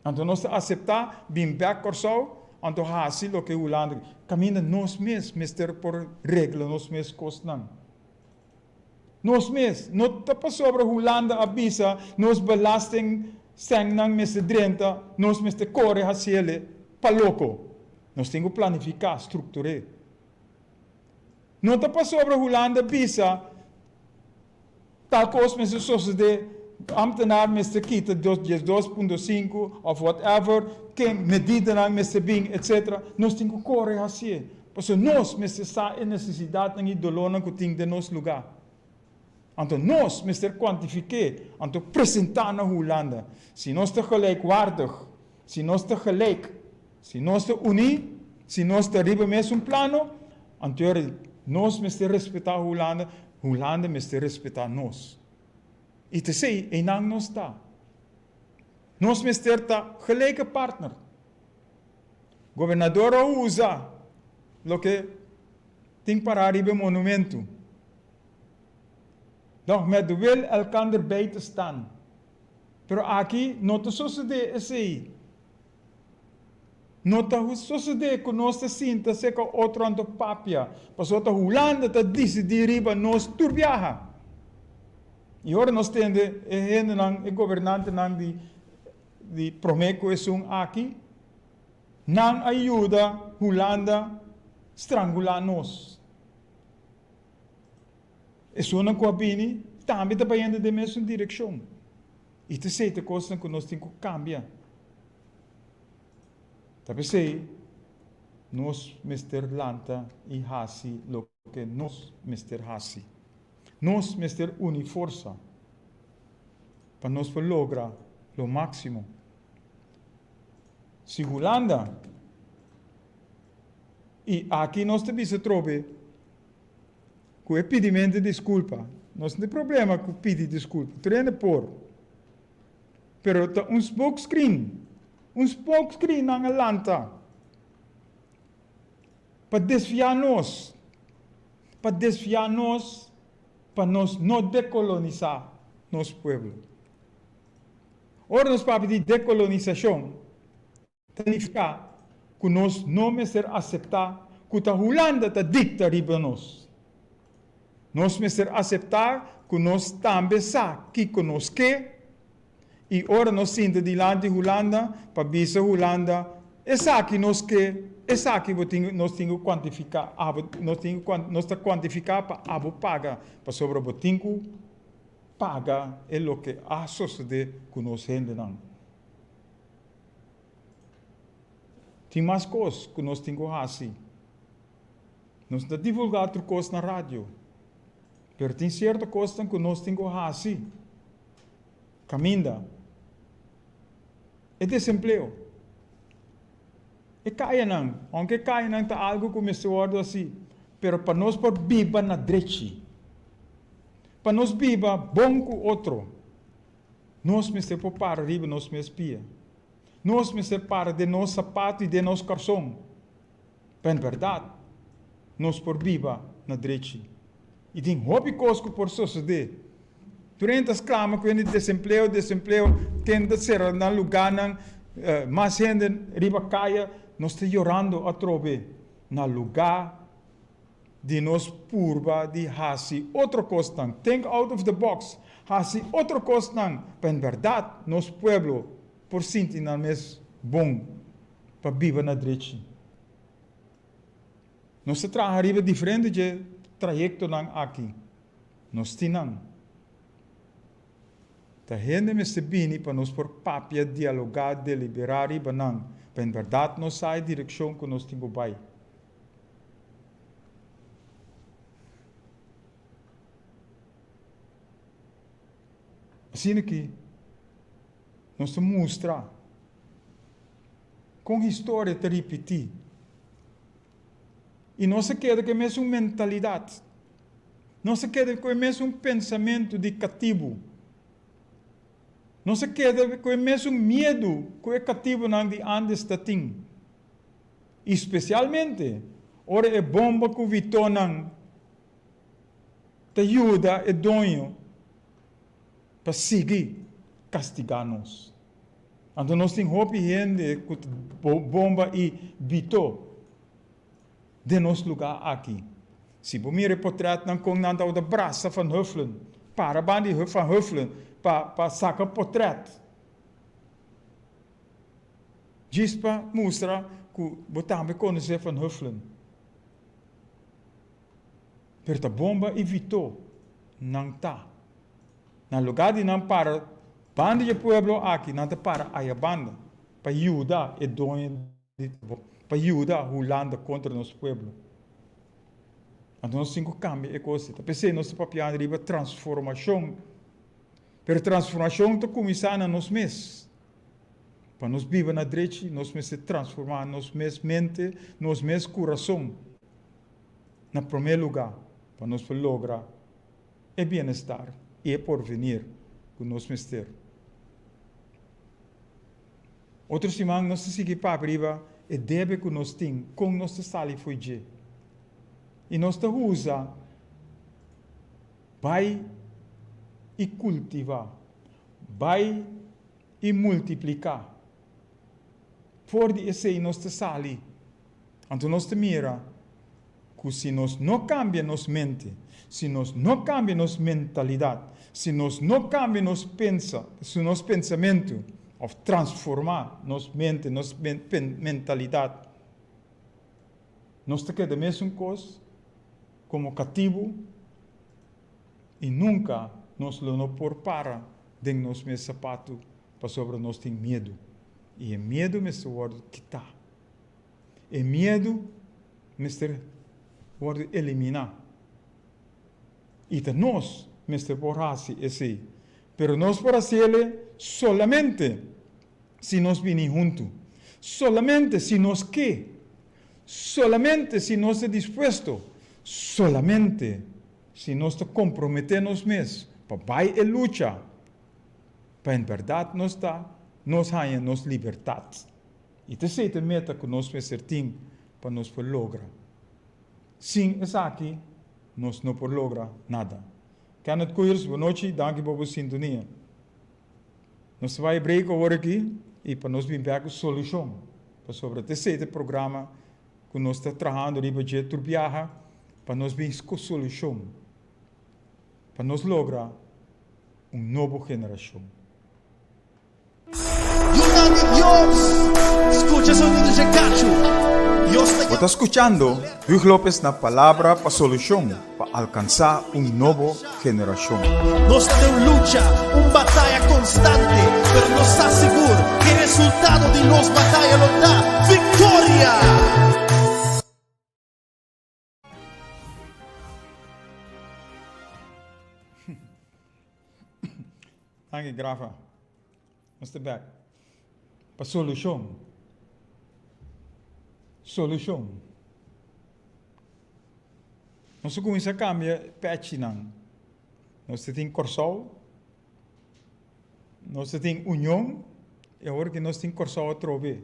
Anto nos ta aseptá bin bèk Kòrsou, anto hasi loke Hulanda ke. Kaminda nos mes mester por regla nos mes kosnan. Nos mes, no ta pasobra Hulanda a bisa nos belasting sènnan mester drenta, nos mester kore hasiele pa loko. Nos tin ku planifiká, struktur'é. No ta pasobra Hulanda bisa tal kos mester sosodé, ambtenaar mester kita 12.5 of whatever, ken medidanan mester bin etc. Nos tin ku kore hasié, pasobra nos mester sa e nesesidatnan i dolónan ku tin den nos lugá. Anto nos mester kuantifik'é, anto presentá na Hulanda. Si nos ta gelijkwaardig, si nos ta gelijk, si nos ta uní, si nos ta riba mesun plano, anto nos mester respetá Hulanda, Hulanda mester respetá nos. I ta esei, einan nos ta. Nos mester ta gelijke partner. Gobernador a usa loke tin pará riba e monumentu. Nog met de wil elkander bij te staan. Pero aki no ta sosodé esei. No ta sosodé ku nos ta sinta serka otro anto papia, pasobra ta Hulanda ta disidí riba nos tur biaha. I ora nos tende e hendenan, e gobernantenan di di promé ku esun aki, nan a yuda Hulanda strangulá nos. Esunnan ku a bini tambe ta bayendo den mesun direkshon. I ta esei ta kosnan ku nos tin ku kambia. Ta p'esei nos mester lanta i hasi loke nos mester hasi. Nos mester uni forsa pa nos por logra lo máksimo. Si Hulanda, i aki nos ta bisa trobe, Ku e pidimentu di diskulpa. Nos no tin problema ku pidi diskulpa, tur hende por. Pero ta un smoke screen, un smoke screen nan a lanta pa desviá nos, pa desviá nos pa nos no dekolonisá nos pueblo. Ora nos papia di dekolonisashon, Ta nifiká ku nos no mester aseptá ku ta Hulanda ta dikta riba nos. Nos mester aseptá ku nos tambe sa kiko nos ke i ora nos sinta dilanti Hulanda pa bisa Hulanda esaki nos ke, esaki bo tin nos tin ku kuantifiká abo nos tin ku nos ta kuantifiká pa abo paga pasobra bo tin ku paga e loke a sosodé ku nos hendenan. Tin mas kos ku nos tin ku hasi. Nos no ta divulgá tur kos na radio, pero tin sierto kosnan ku nos tin ku hasi. Kaminda e desempleo, e kayanan, ounke e kayanan ta algu ku mester wòrdu hasi, pero pa nos por biba na drechi, pa nos biba bon ku otro, Nos mester por para riba nos mes pia. Nos mester para den nos sapato i den nos karson. Pa en bèrdat nos por biba na drechi. I tin hopi kos ku por sosodé. Tur hende ta sklama ku hende desempleo, desempleo, ken ta sera nan lugánan, mas hende riba kaya. Nos ta yorando atrobe na lugá di nos purba di hasi otro kosnan, think out of the box, hasi otro kosnan pa en bèrdat nos pueblo por sinti nan mes bon pa biba na drechi. Nos ta traha riba diferente dje trayektonan aki. Nos tin nan. Ta hende mester bini pa nos por papia, dialogá, deliberá riba nan pa en bèrdat nos sa e direkshon ku nos tin ku bai. Asina ki nos ta mustra. Kon historia ta ripití. I nos a keda ku e mesun mentalidat. Nos a keda ku e mesun pensamentu di katibu. Nos a keda ku e mesun miedu ku e katibunan di ántes ta tin. I spesialmente ora e bomba ku vitonan ta yuda e doño pa sigui kastigá nos. Anto nos tin hopi hende ku ta bomba i bito den nos lugá aki. Si bo mira e potretnan kon nan tabata brasa Van Huffelen, para banda di Van Huffelen pa pa saka potret. Djis pa mustra ku bo tambe konosé Van Huffelen. Pero ta bomba i vito nan ta. Na lugá di nan para banda dje pueblo aki, nan ta para aya banda pa yuda e doño di trabou, pa yuda Hulanda kontra nos pueblo. Anto nos tin ku kambia e kos ei. Ta p'esei nos ta papiando riba transformashon. Pero transformashon ta kuminsá na nos mes. Pa nos biba na drechi, nos mester transformá nos mes mente, nos mes kurason na promé lugá pa nos por logra e bienestar i e porvenir ku nos mester. Otro siman nos ta sigui papia riba e debe ku nos tin, kon nos ta sali fo'i dje. I nos ta usa bai i kultivá, bai i multipliká. For di esei nos ta sali. Anto nos ta mira ku si nos no kambia nos mente, si nos no kambia nos mentalidat, si nos no kambia nos pensa, nos pensamentu òf transformá nos mente, nos mentalidat, nos ta keda mesun kos komo katibu i nunka nos lo no por para den nos mes sapatu pasobra nos tin miedu. I e miedu mester wòrdu kitá. E miedu mester wòrdu eliminá. I ta nos mester por hasi esei. Pero nos por hasiel solamente si nos bini huntu, solamente si nos ke, solamente si nos ta dispuesto, solamente si nos ta komprometé nos mes pa bai e lucha pa en bèrdat nos ta nos haña nos libertat. I ta esei ta e meta ku nos mester tin pa nos por logra. Sin esaki nos no por logra nada. Kenneth Koeyers, bo nochi, danki pa bo sintonia. Nos ta bai e break awor aki i pa nos bin bek ku solushon, pasobra ta esei ta e programa ku nos ta trahando riba dje tur biaha pa nos bin ku solushon, pa nos logra un nobo generashon. Yunan di Dios, skucha sonido dje kachu. Dios ta Bo ta skuchando Huug Lopez na Palabra pa Solushon pa alkansá un nobo generashon. Nos ta den un lucha, un bataya konstante, pero nos sa sigur ku e resultado di nos bataya lo ta viktoria! Danki Grafa. Nos ta bek pa solushon. Solushon. Nos a kuminsá kambia pechinan. Nos ta tin Kòrsou, nos ta tin Union i awor ki nos tin Kòrsou atrobe.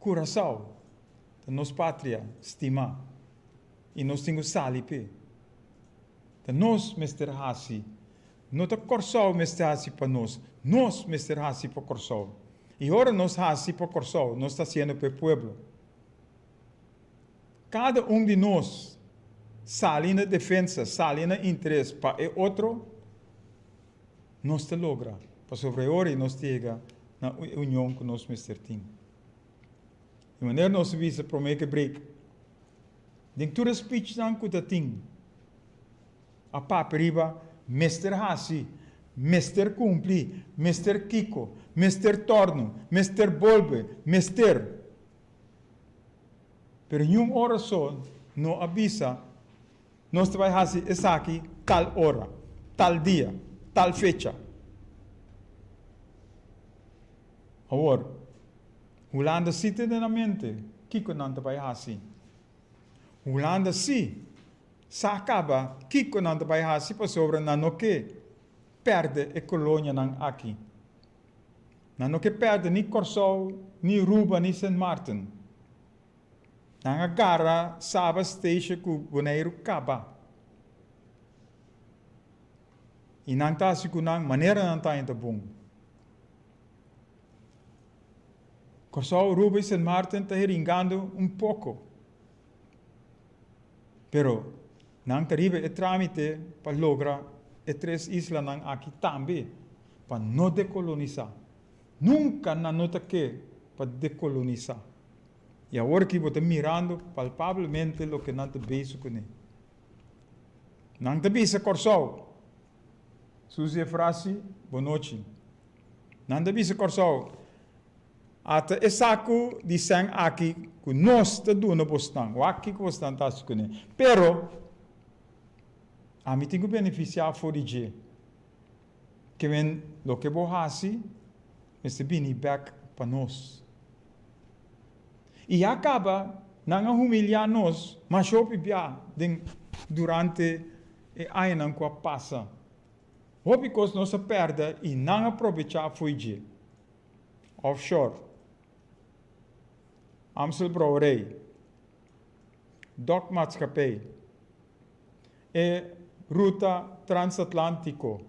Curaçao ta nos patria stimá i nos tin ku sali p'e. Ta nos mester hasi, no ta Kòrsou mester hasi pa nos, nos mester hasi pa Kòrsou. I ora nos hasi pa Kòrsou, nos ta hasiendo pa e pueblo. Kada un di nos sali na defensa, sali na interes pa e otro, nos ta logra, pasobra e ora ei nos ta yega na e union ku nos mester tin. Di manera nos a bisa promé ku e break, den tur e speechnan ku ta tin, a papia riba mester hasi, mester kumpli, mester kiko, mester tòrnu, mester bolbe, mester. Pero niun ora so no a bisa nos ta bai hasi esaki tal ora, tal dia, tal fecha. Awor. Hulanda sí tene na mente kiko nan ta bai hasi. Hulanda sí sa kaba kiko nan ta bai hasi pasobra nan no ke pèrdè e kolonianan aki. Nan no ke pèrdè ni Kòrsou, ni Ruba, ni Sint Maarten. Nan a gara Saba Station ku Boneiru kaba. I nan ta hasi ku nan manera nan ta haña ta bon. Kòrsou, Aruba i Sint Maarten ta heringando un poko. Pero nan ta riba e trámite pa logra e tres islanan aki tambe pa no dekolonisá. Nunka nan no ta ke pa dekolonisá. I awor aki bo ta mirando palpablemente loke nan ta bezig kuné. Nan ta bisa Kòrsou, Suzy Efrasi, bonochi. Nan ta bisa Kòrsou, Ata e saku di sèn aki ku nos ta duna bosnan, wak kiko bosnan ta hasi kuné. Pero, ami tin ku benefisiá for di dje. Ke men loke bo hasi mester bini bèk pa nos. I ya kaba nan a humiliá nos masha hopi bia den durante e añanan ku a pasa. Hopi kos nos a pèrdè i nan a probechá fo'i dje. Offshore, Amstel Brouwerij, Dokmaatschappij, e ruta transatlántico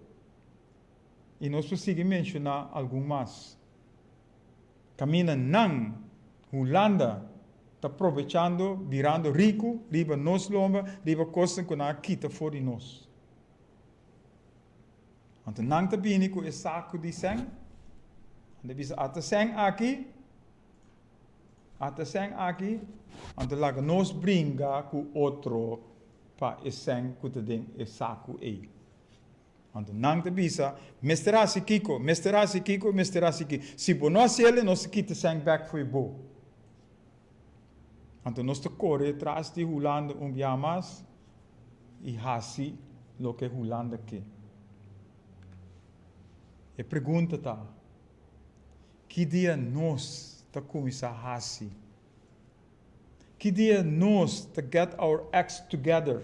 i nos por sigui menshoná algun mas. Kaminda nan, Hulanda, ta probechando, birando riku riba nos lomba, riba kosnan ku nan a kita for di nos. Anto nan ta bini ku e saku di sèn, nan ta bisa, Ata sèn aki, ata sèn aki, anto laga nos bringa ku otro pa e sèn ku ta den e saku ei. Anto nan ta bisa, Mester hasi kiko, mester hasi kiko, mester hasi kiko. Si bo no hasi el, nos ta kita sèn bèk fo'i bo. Anto nos ta kore tras di Hulanda un bia mas i hasi loke Hulanda ke. E pregunta ta, ki dia nos ta kuminsá hasi? Ki dia nos ta get our acts together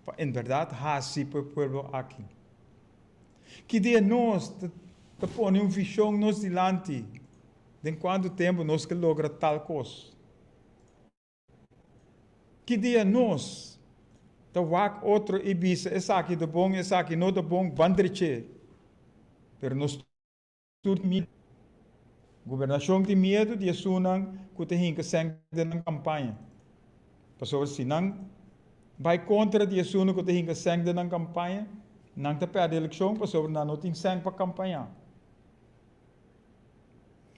pa en bèrdat hasi pa e pueblo aki? Ki dia nos ta pone un vishon nos dilanti Den kuantu tempu nos ke logra tal kos? Ki dia nos ta wak otro i bisa esaki ta bon, esaki no ta bon, ban drech'é? Pero nos tur tin miedu. Gobernashon tin miedu di esunnan ku ta hinka sèn den nan kampaña. Pasobra si nan bai kontra di esunnan ku ta hinka sèn den nan kampaña, nan ta pèrdè elekshon pasobra nan no tin sèn pa kampañá.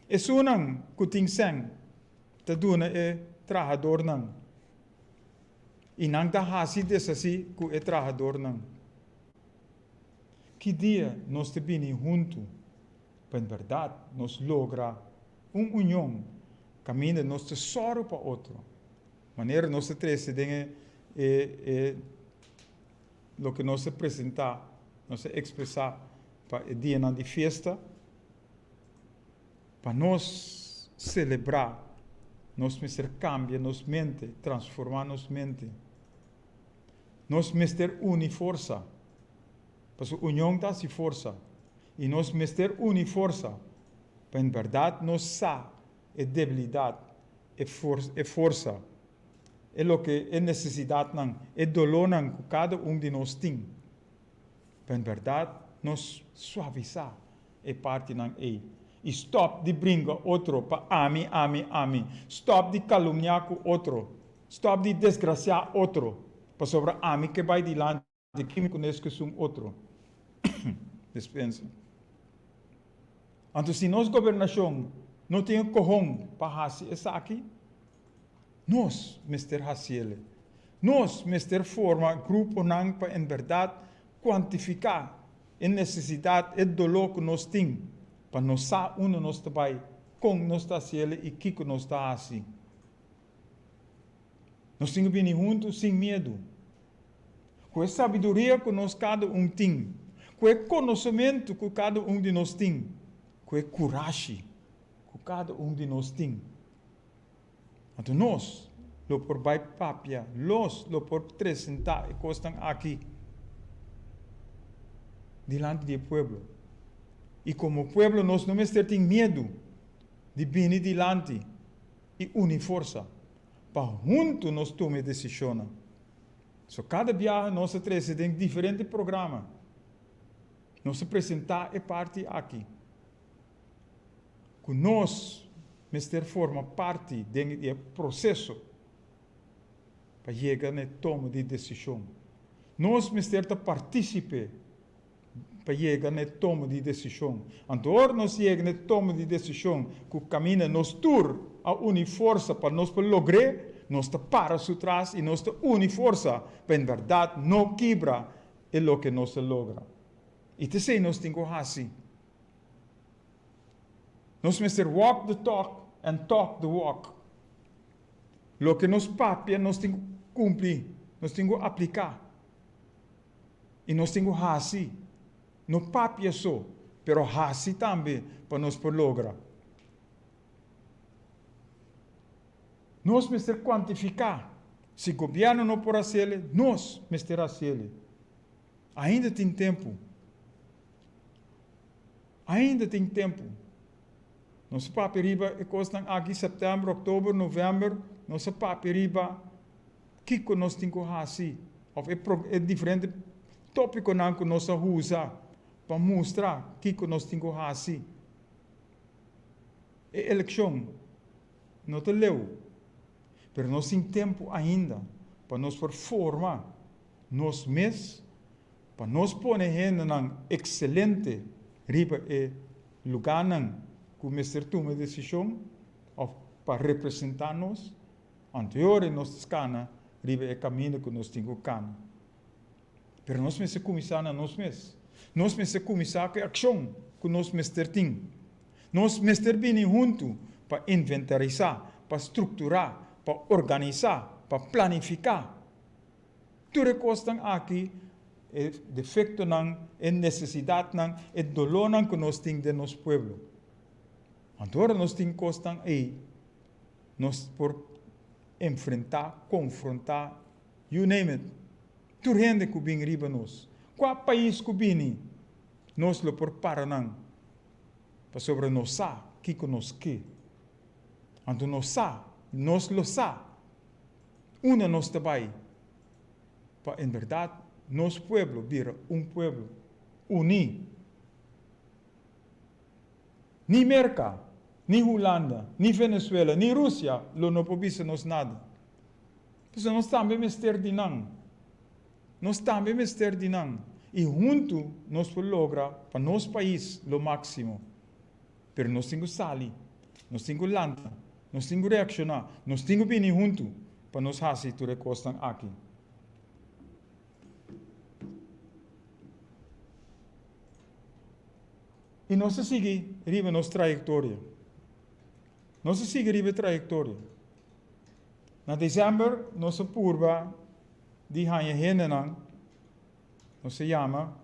Esunnan ku tin sèn ta duna e trahadornan, i nan ta hasi deshasí ku e trahadornan. Ki dia nos ta bini huntu pa en bèrdat nos logra un union kaminda nos ta sòru pa otro, manera nos ta trese den e e loke nos ta presentá, nos ta ekspresá pa e dianan di fiesta? Pa nos selebrá, nos mester kambia nos mente, transformá nos mente. Nos mester uni forsa, pasobra union ta hasi forsa. I nos mester uni forsa pa en bèrdat nos sa e debilidat, e e forsa, e loke, e nesesidatnan, e dolónan ku kada un di nos tin. Pa en bèrdat nos suavisá e partinan ei i stòp di bringa otro pa ami, ami, ami. Stòp di kalumniá ku otro. Stòp di desgrasiá otro pasobra ami ke bai dilanti kimi ku nes ku esun otro. Despensa. Anto si nos gobernashon no tin e kohon pa hasi esaki, Nos mester hasiele. Nos mester forma gruponan pa en bèrdat kuantifiká e nesesidat, e doló ku nos tin, pa nos sa unda nos ta bai, kon nos ta hasiele i kiko nos ta hasi. Nos tin ku bini huntu sin miedu. Ku e sabiduria ku nos kada un tin, ku e konosementu ku kada un di nos tin, ku e kurashi ku. kada un di nos tin. Anto nos lo por bai papia, los lo por presentá e kosnan aki dilanti di e pueblo. I komo pueblo nos no mester tin miedu di bini dilanti i uni forsa pa huntu nos tuma e desishonnan. So kada biaha nos a trese den diferente programa, nos a presentá e parti aki. Ku nos mester forma parti den e proseso pa yega na e tomo di desishon. Nos mester ta partísipe pa yega na e tomo di desishon. Anto ora nos yega na e tomo di desishon ku kaminda nos tur a uni forsa pa nos por logr'é, nos ta para su tras i nos ta uni forsa pa en bèrdat no kibra e loke nos a logra. I ta esei nos tin ku hasi. Nos mester walk the talk and talk the walk. Loke nos papia nos tin ku kumpli, nos tin ku apliká i nos tin ku hasi. No papia so, pero hasi tambe pa nos por logra. Nos mester kuantifiká. Si gobièrnu no por hasiel, nos mester hasiel. Ainda tin tempu. Ainda tin tempu. Nos a papia riba e kosnan aki sèptèmber, òktober, novèmber, nos a papia riba kiko nos tin ku hasi òf e e diferente tópikonan ku nos a usa pa mustra kiko nos tin ku hasi. E elekshon no ta leu, pero nos tin tempu ainda pa nos por forma nos mes Pa nos pone hendenan ekselente riba e lugánan ku mester tuma desishon òf pa representá nos, anteor nos ta skana riba e kaminda ku nos tin ku kana. Pero nos mester kuminsá na nos mes. Nos mester kuminsá ku e akshon ku nos mester tin. Nos mester bini huntu pa inventarisá, pa strukturá, pa organisá, pa planifiká. Tur e kosnan aki, e defektonan, e nesesidatnan, e dolónan ku nos tin den nos pueblo. Anto ora nos tin kosnan ei, nos por enfrentá, konfrontá, you name it, tur hende ku bin riba nos. Kua pais ku bini, nos lo por para nan, pasobra nos sa kiko nos ke. Anto nos sa, nos lo sa Unda nos ta bai pa en berdad nos pueblo bira un pueblo uní? Ni Merca, ni Hulanda, ni Venezuela, ni Rusia lo no por bisa nos nada. Pasobra nos tambe mester di nan. Nos tambe mester di nan. I huntu nos por logra pa nos pais lo máximo. Pero nos tin ku sali, nos tin ku lanta, nos tin ku reakshoná, nos tin ku bini huntu pa nos hasi tur e kosnan aki. I nos ta sigui riba nos trayektoria. Nos ta sigui riba e trayektoria. Na desèmber nos a purba di haña hendenan, nos a yama.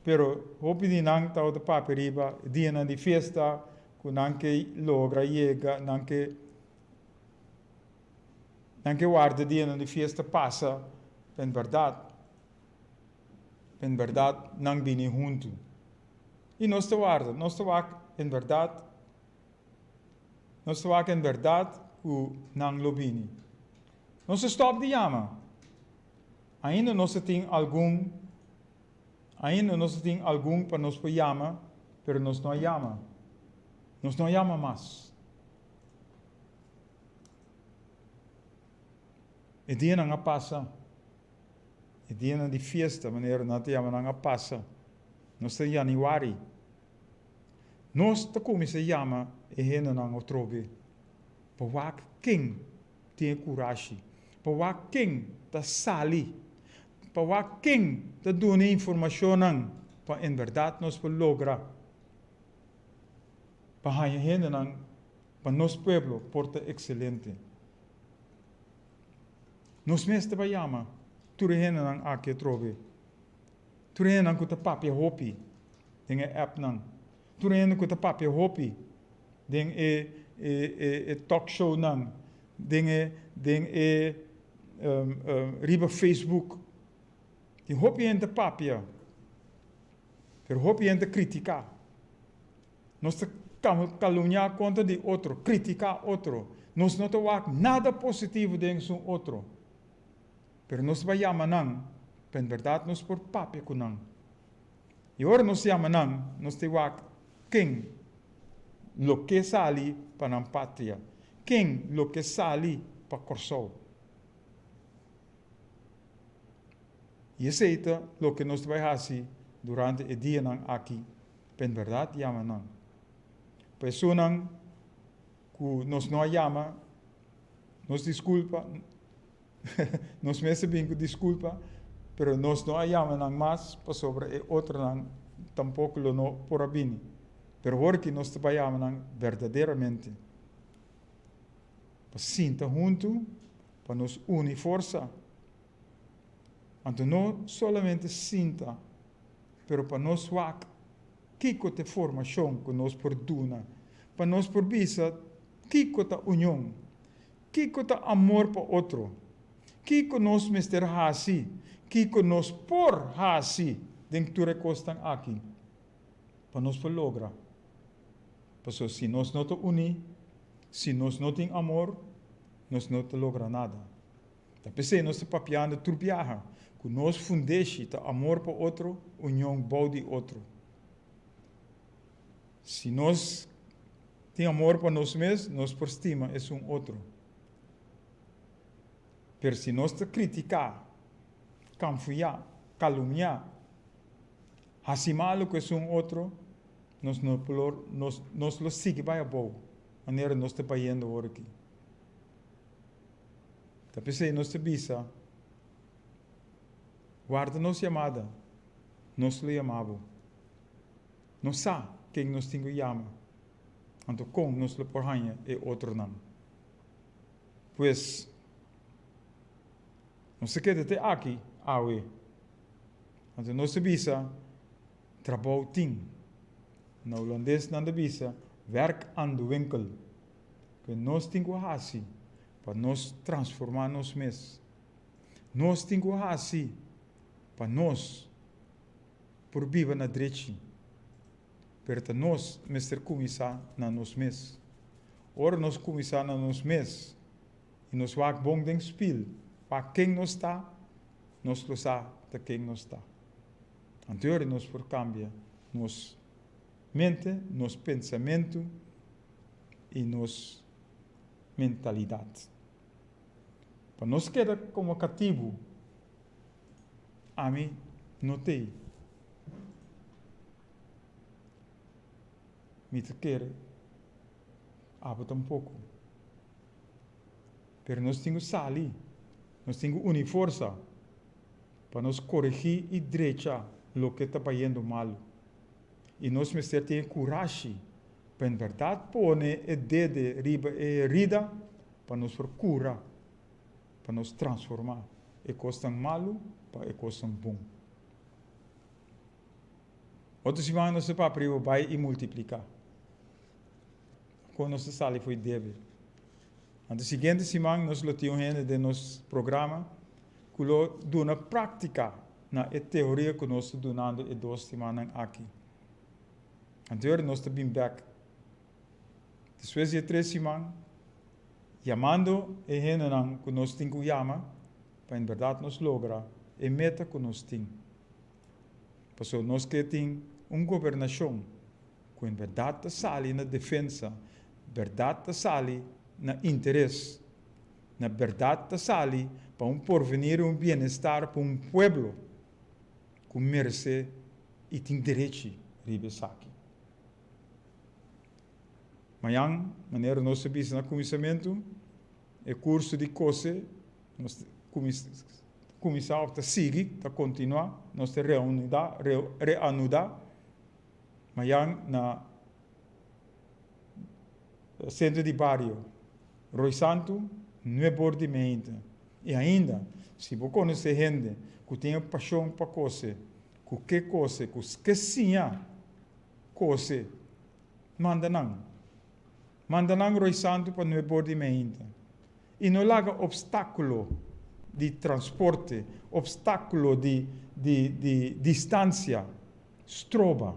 Pero hopi di nan tabata papia riba dianan di fiesta ku nan ke logra yega, nan ke nan ke warda dianan di fiesta pasa pa en bèrdat, pa en bèrdat nan bini huntu. I nos ta warda, nos ta wak en bèrdat, nos ta wak en bèrdat ku nan lo bini. Nos a stòp di yama. Ainda nos ta tin algun Ainda nos ta tin algun pa nos por yama, pero nos no a yama. Nos no a yama mas. E dianan a pasa. E dianan di fiesta, manera nan ta yama nan, a pasa. Nos ta yanüari. Nos ta kuminsá yama e hendenan otrobe pa wak ken tin e kurashi, pa wak ken ta sali, pa wak ken ta duna e informashonnan pa en bèrdat nos por logra pa haña hendenan pa nos pueblo por ta ekselente. Nos mes ta bai yama tur e hendenan aki atrobe, tur e hendenan ku ta papia hopi den e appnan, tur e hende ku ta papia hopi. den e e e talk shownan, den e den e riba Facebook. Tin hopi hende ta papia, pero hopi hende ta kritiká. Nos ta kalumniá kontra di otro, kritiká otro. Nos no ta wak nada positivo den esun otro. Pero nos ta bai yama nan, pa en bèrdat nos por papia ku nan. I ora nos yama nan, nos ta wak ken lo ke sali pa nan patria, ken lo ke sali pa Kòrsou. I esei ta loke nos ta bai hasi durante e dianan aki, pa en bèrdat yama nan. Pa esunnan ku nos no a yama, nos diskulpa, nos mester bin ku diskulpa, pero nos no a yama nan mas pasobra e otronan tampoko lo no por a bini. Pero horki nos ta bai yama nan berdaderamente pa sinta huntu, pa nos uni forsa. Anto no solamente sinta, pero pa nos wak kiko ta e formashon ku nos por duna, pa nos por bisa kiko ta union, kiko ta amor pa otro, kiko nos mester hasi, kiko nos por hasi den tur e kosnan aki pa nos por logra. Pasobra si nos no ta uní, si nos no tin amor, nos no ta logra nada. Ta p'esei nos ta papiando tur biaha ku nos fundeshi ta amor pa otro, union bou di otro. Si nos tin amor pa nos mes, nos por stima esun otro. Pero si nos ta kritiká, kanfuyá, kalumniá, hasi malu ku esun otro, nos no por, nos, nos lo sigui bai abou, manera nos ta bayendo awor aki. Ta p'esei nos ta bisa, Warda nos yamada, nos lo yama bo. Nos sa ken nos tin ku yama, anto kon nos lo por haña e otronan. Pues, nos ta keda te aki awe. Anto nos ta bisa, Trabou tin. Na hulandes nan ta bisa, Werk aan de winkel. Ku nos tin ku hasi pa nos transformá nos mes. Nos tin ku hasi pa nos por biba na drechi. Pero ta nos mester kuminsá na nos mes. Ora nos kuminsá na nos mes i nos wak bon den spil wak ken nos ta, nos lo sa ta ken nos ta. Anto nos por kambia nos mente, nos pensamentu i nos mentalidat. Pa nos keda komo katibu, ami no t'ei. Mi ta kere, abo tampoko. Pero nos tin ku sali, nos tin ku uni forsa pa nos koregí i drecha loke ta bayendo malu. I nos mester tin e kurashi pa en bèrdat pone e dede riba e herida pa nos por kura, pa nos transformá e kosnan malu pa e kosnan bon. Otro siman nos ta papia riba bai i multipliká. Kon nos ta sali fo'i debe. Anto siguiente siman nos lo tin un hende den nos programa ku lo duna práktika na e teoria ku nos ta dunando e dos simannan aki. Anterior nos ta bin bek despues di e tres siman yamando e hendenan ku nos tin ku yama pa en bèrdat nos logra e meta ku nos tin. Pasobra nos ke tin un gobernashon ku en bèrdat ta sali na defensa, bèrdat ta sali na interes, na bèrdat ta sali pa un porvenir i un bienestar pa un pueblo ku meresé i tin derechi riba esaki. Mañan, manera nos a bisa na kuminsamentu, e kurso di kose nos ta kuminsá òf ta sigui, ta kontinuá, nos ta reanudá, reanudá mañan na Sentro di Bario Rooi Santu, nuebe or di meinte. I ainda, si bo konosé hende ku tin e pashon pa kose, ku ke kose, ku ke siña kose, manda nan. Manda nan Rooi Santu pa nuebor di meinta. I no laga opstákulo di transporte, opstákulo di di di distansia stroba.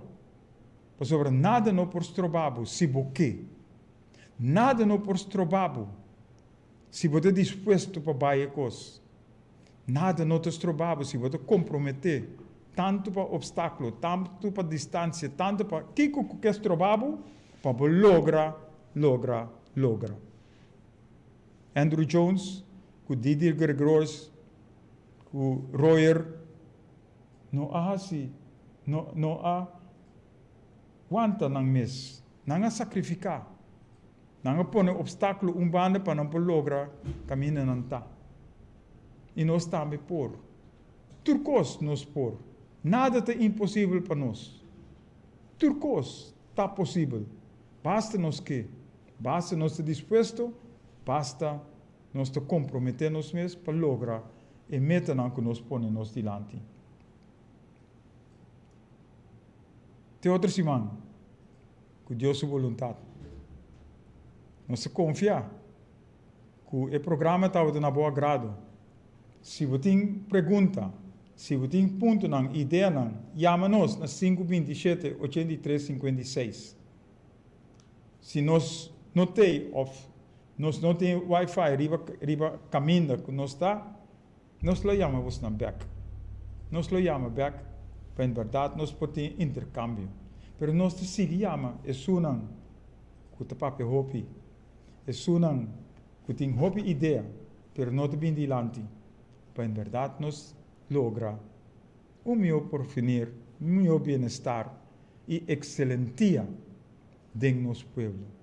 Pasobra nada no por stroba bo si bo ke. Nada no por stroba bo si bo ta dispuesto pa bai e kos. Nada no ta stroba bo si bo ta komprometé tantu pa opstákulo, tantu pa distansia, tantu pa kiko ku ke stroba bo pa bo logra, logra, logra. Andrew Jones ku Didier Gregores ku Royer no a hasi, no no a wanta nan mes. Nan a sakrifiká. Nan a pone opstákulo un banda pa nan por logra kaminda nan ta. I nos tambe por. Tur kos nos por. Nada ta imposibel pa nos. Tur kos ta posibel. Basta nos ke. Basta nos ta dispuesto, basta nos ta komprometé nos mes pa logra e metanan ku nos pone nos dilanti. Te otro siman, ku Dios su boluntat. Nos ta konfia ku e programa tabata na bo agrado. Si bo tin pregunta, si bo tin puntonan, ideanan, yama nos na sinku 27 83 56. Si nos no tei of nos no tin wifi riba riba kaminda ku nos ta, nos lo yama bosnan bek. Nos lo yama bek pa en bèrdat nos por tin interkambio. Pero nos ta sigui yama esunnan ku ta papia hopi, esunnan ku tin hopi idea pero no ta bin dilanti, pa en bèrdat nos logra un mihó porvenir, un mihó bienestar i ekselentia den nos pueblo.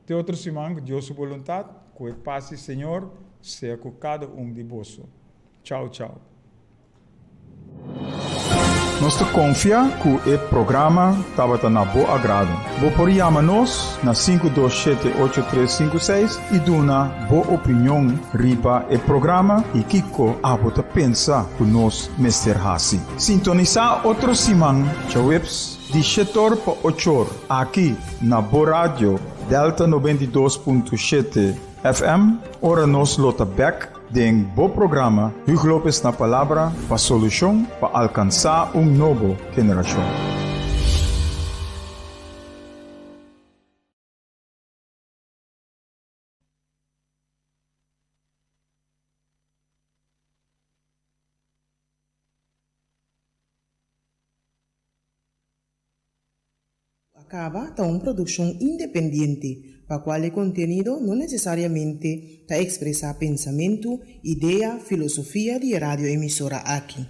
Te otro siman ku Dios su boluntat, ku e pas di Señor sea ku kada un di boso. Chao chao. Nos ta konfia ku e programa tabata na bo agrado. Bo por yama nos na 527 8356 i duna bo opinion riba e programa i kiko abo ta pensa ku nos mester hasi. Sintonisá otro siman djaweps di shetor pa ochor aki na bo radio Delta 92.7 FM ora nos lo ta bek den bo programa Hugo Lopez na Palabra pa solushon pa alkansá un nobo generashon. Acaba ta un produccion independiente, pa cual e contenido no necesariamente ta expresa pensamento, idea, filosofia di e radioemisora aki.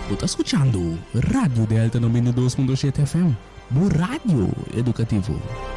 Bo ta scuchando Radio Delta 92.7 FM, bo radio educativo.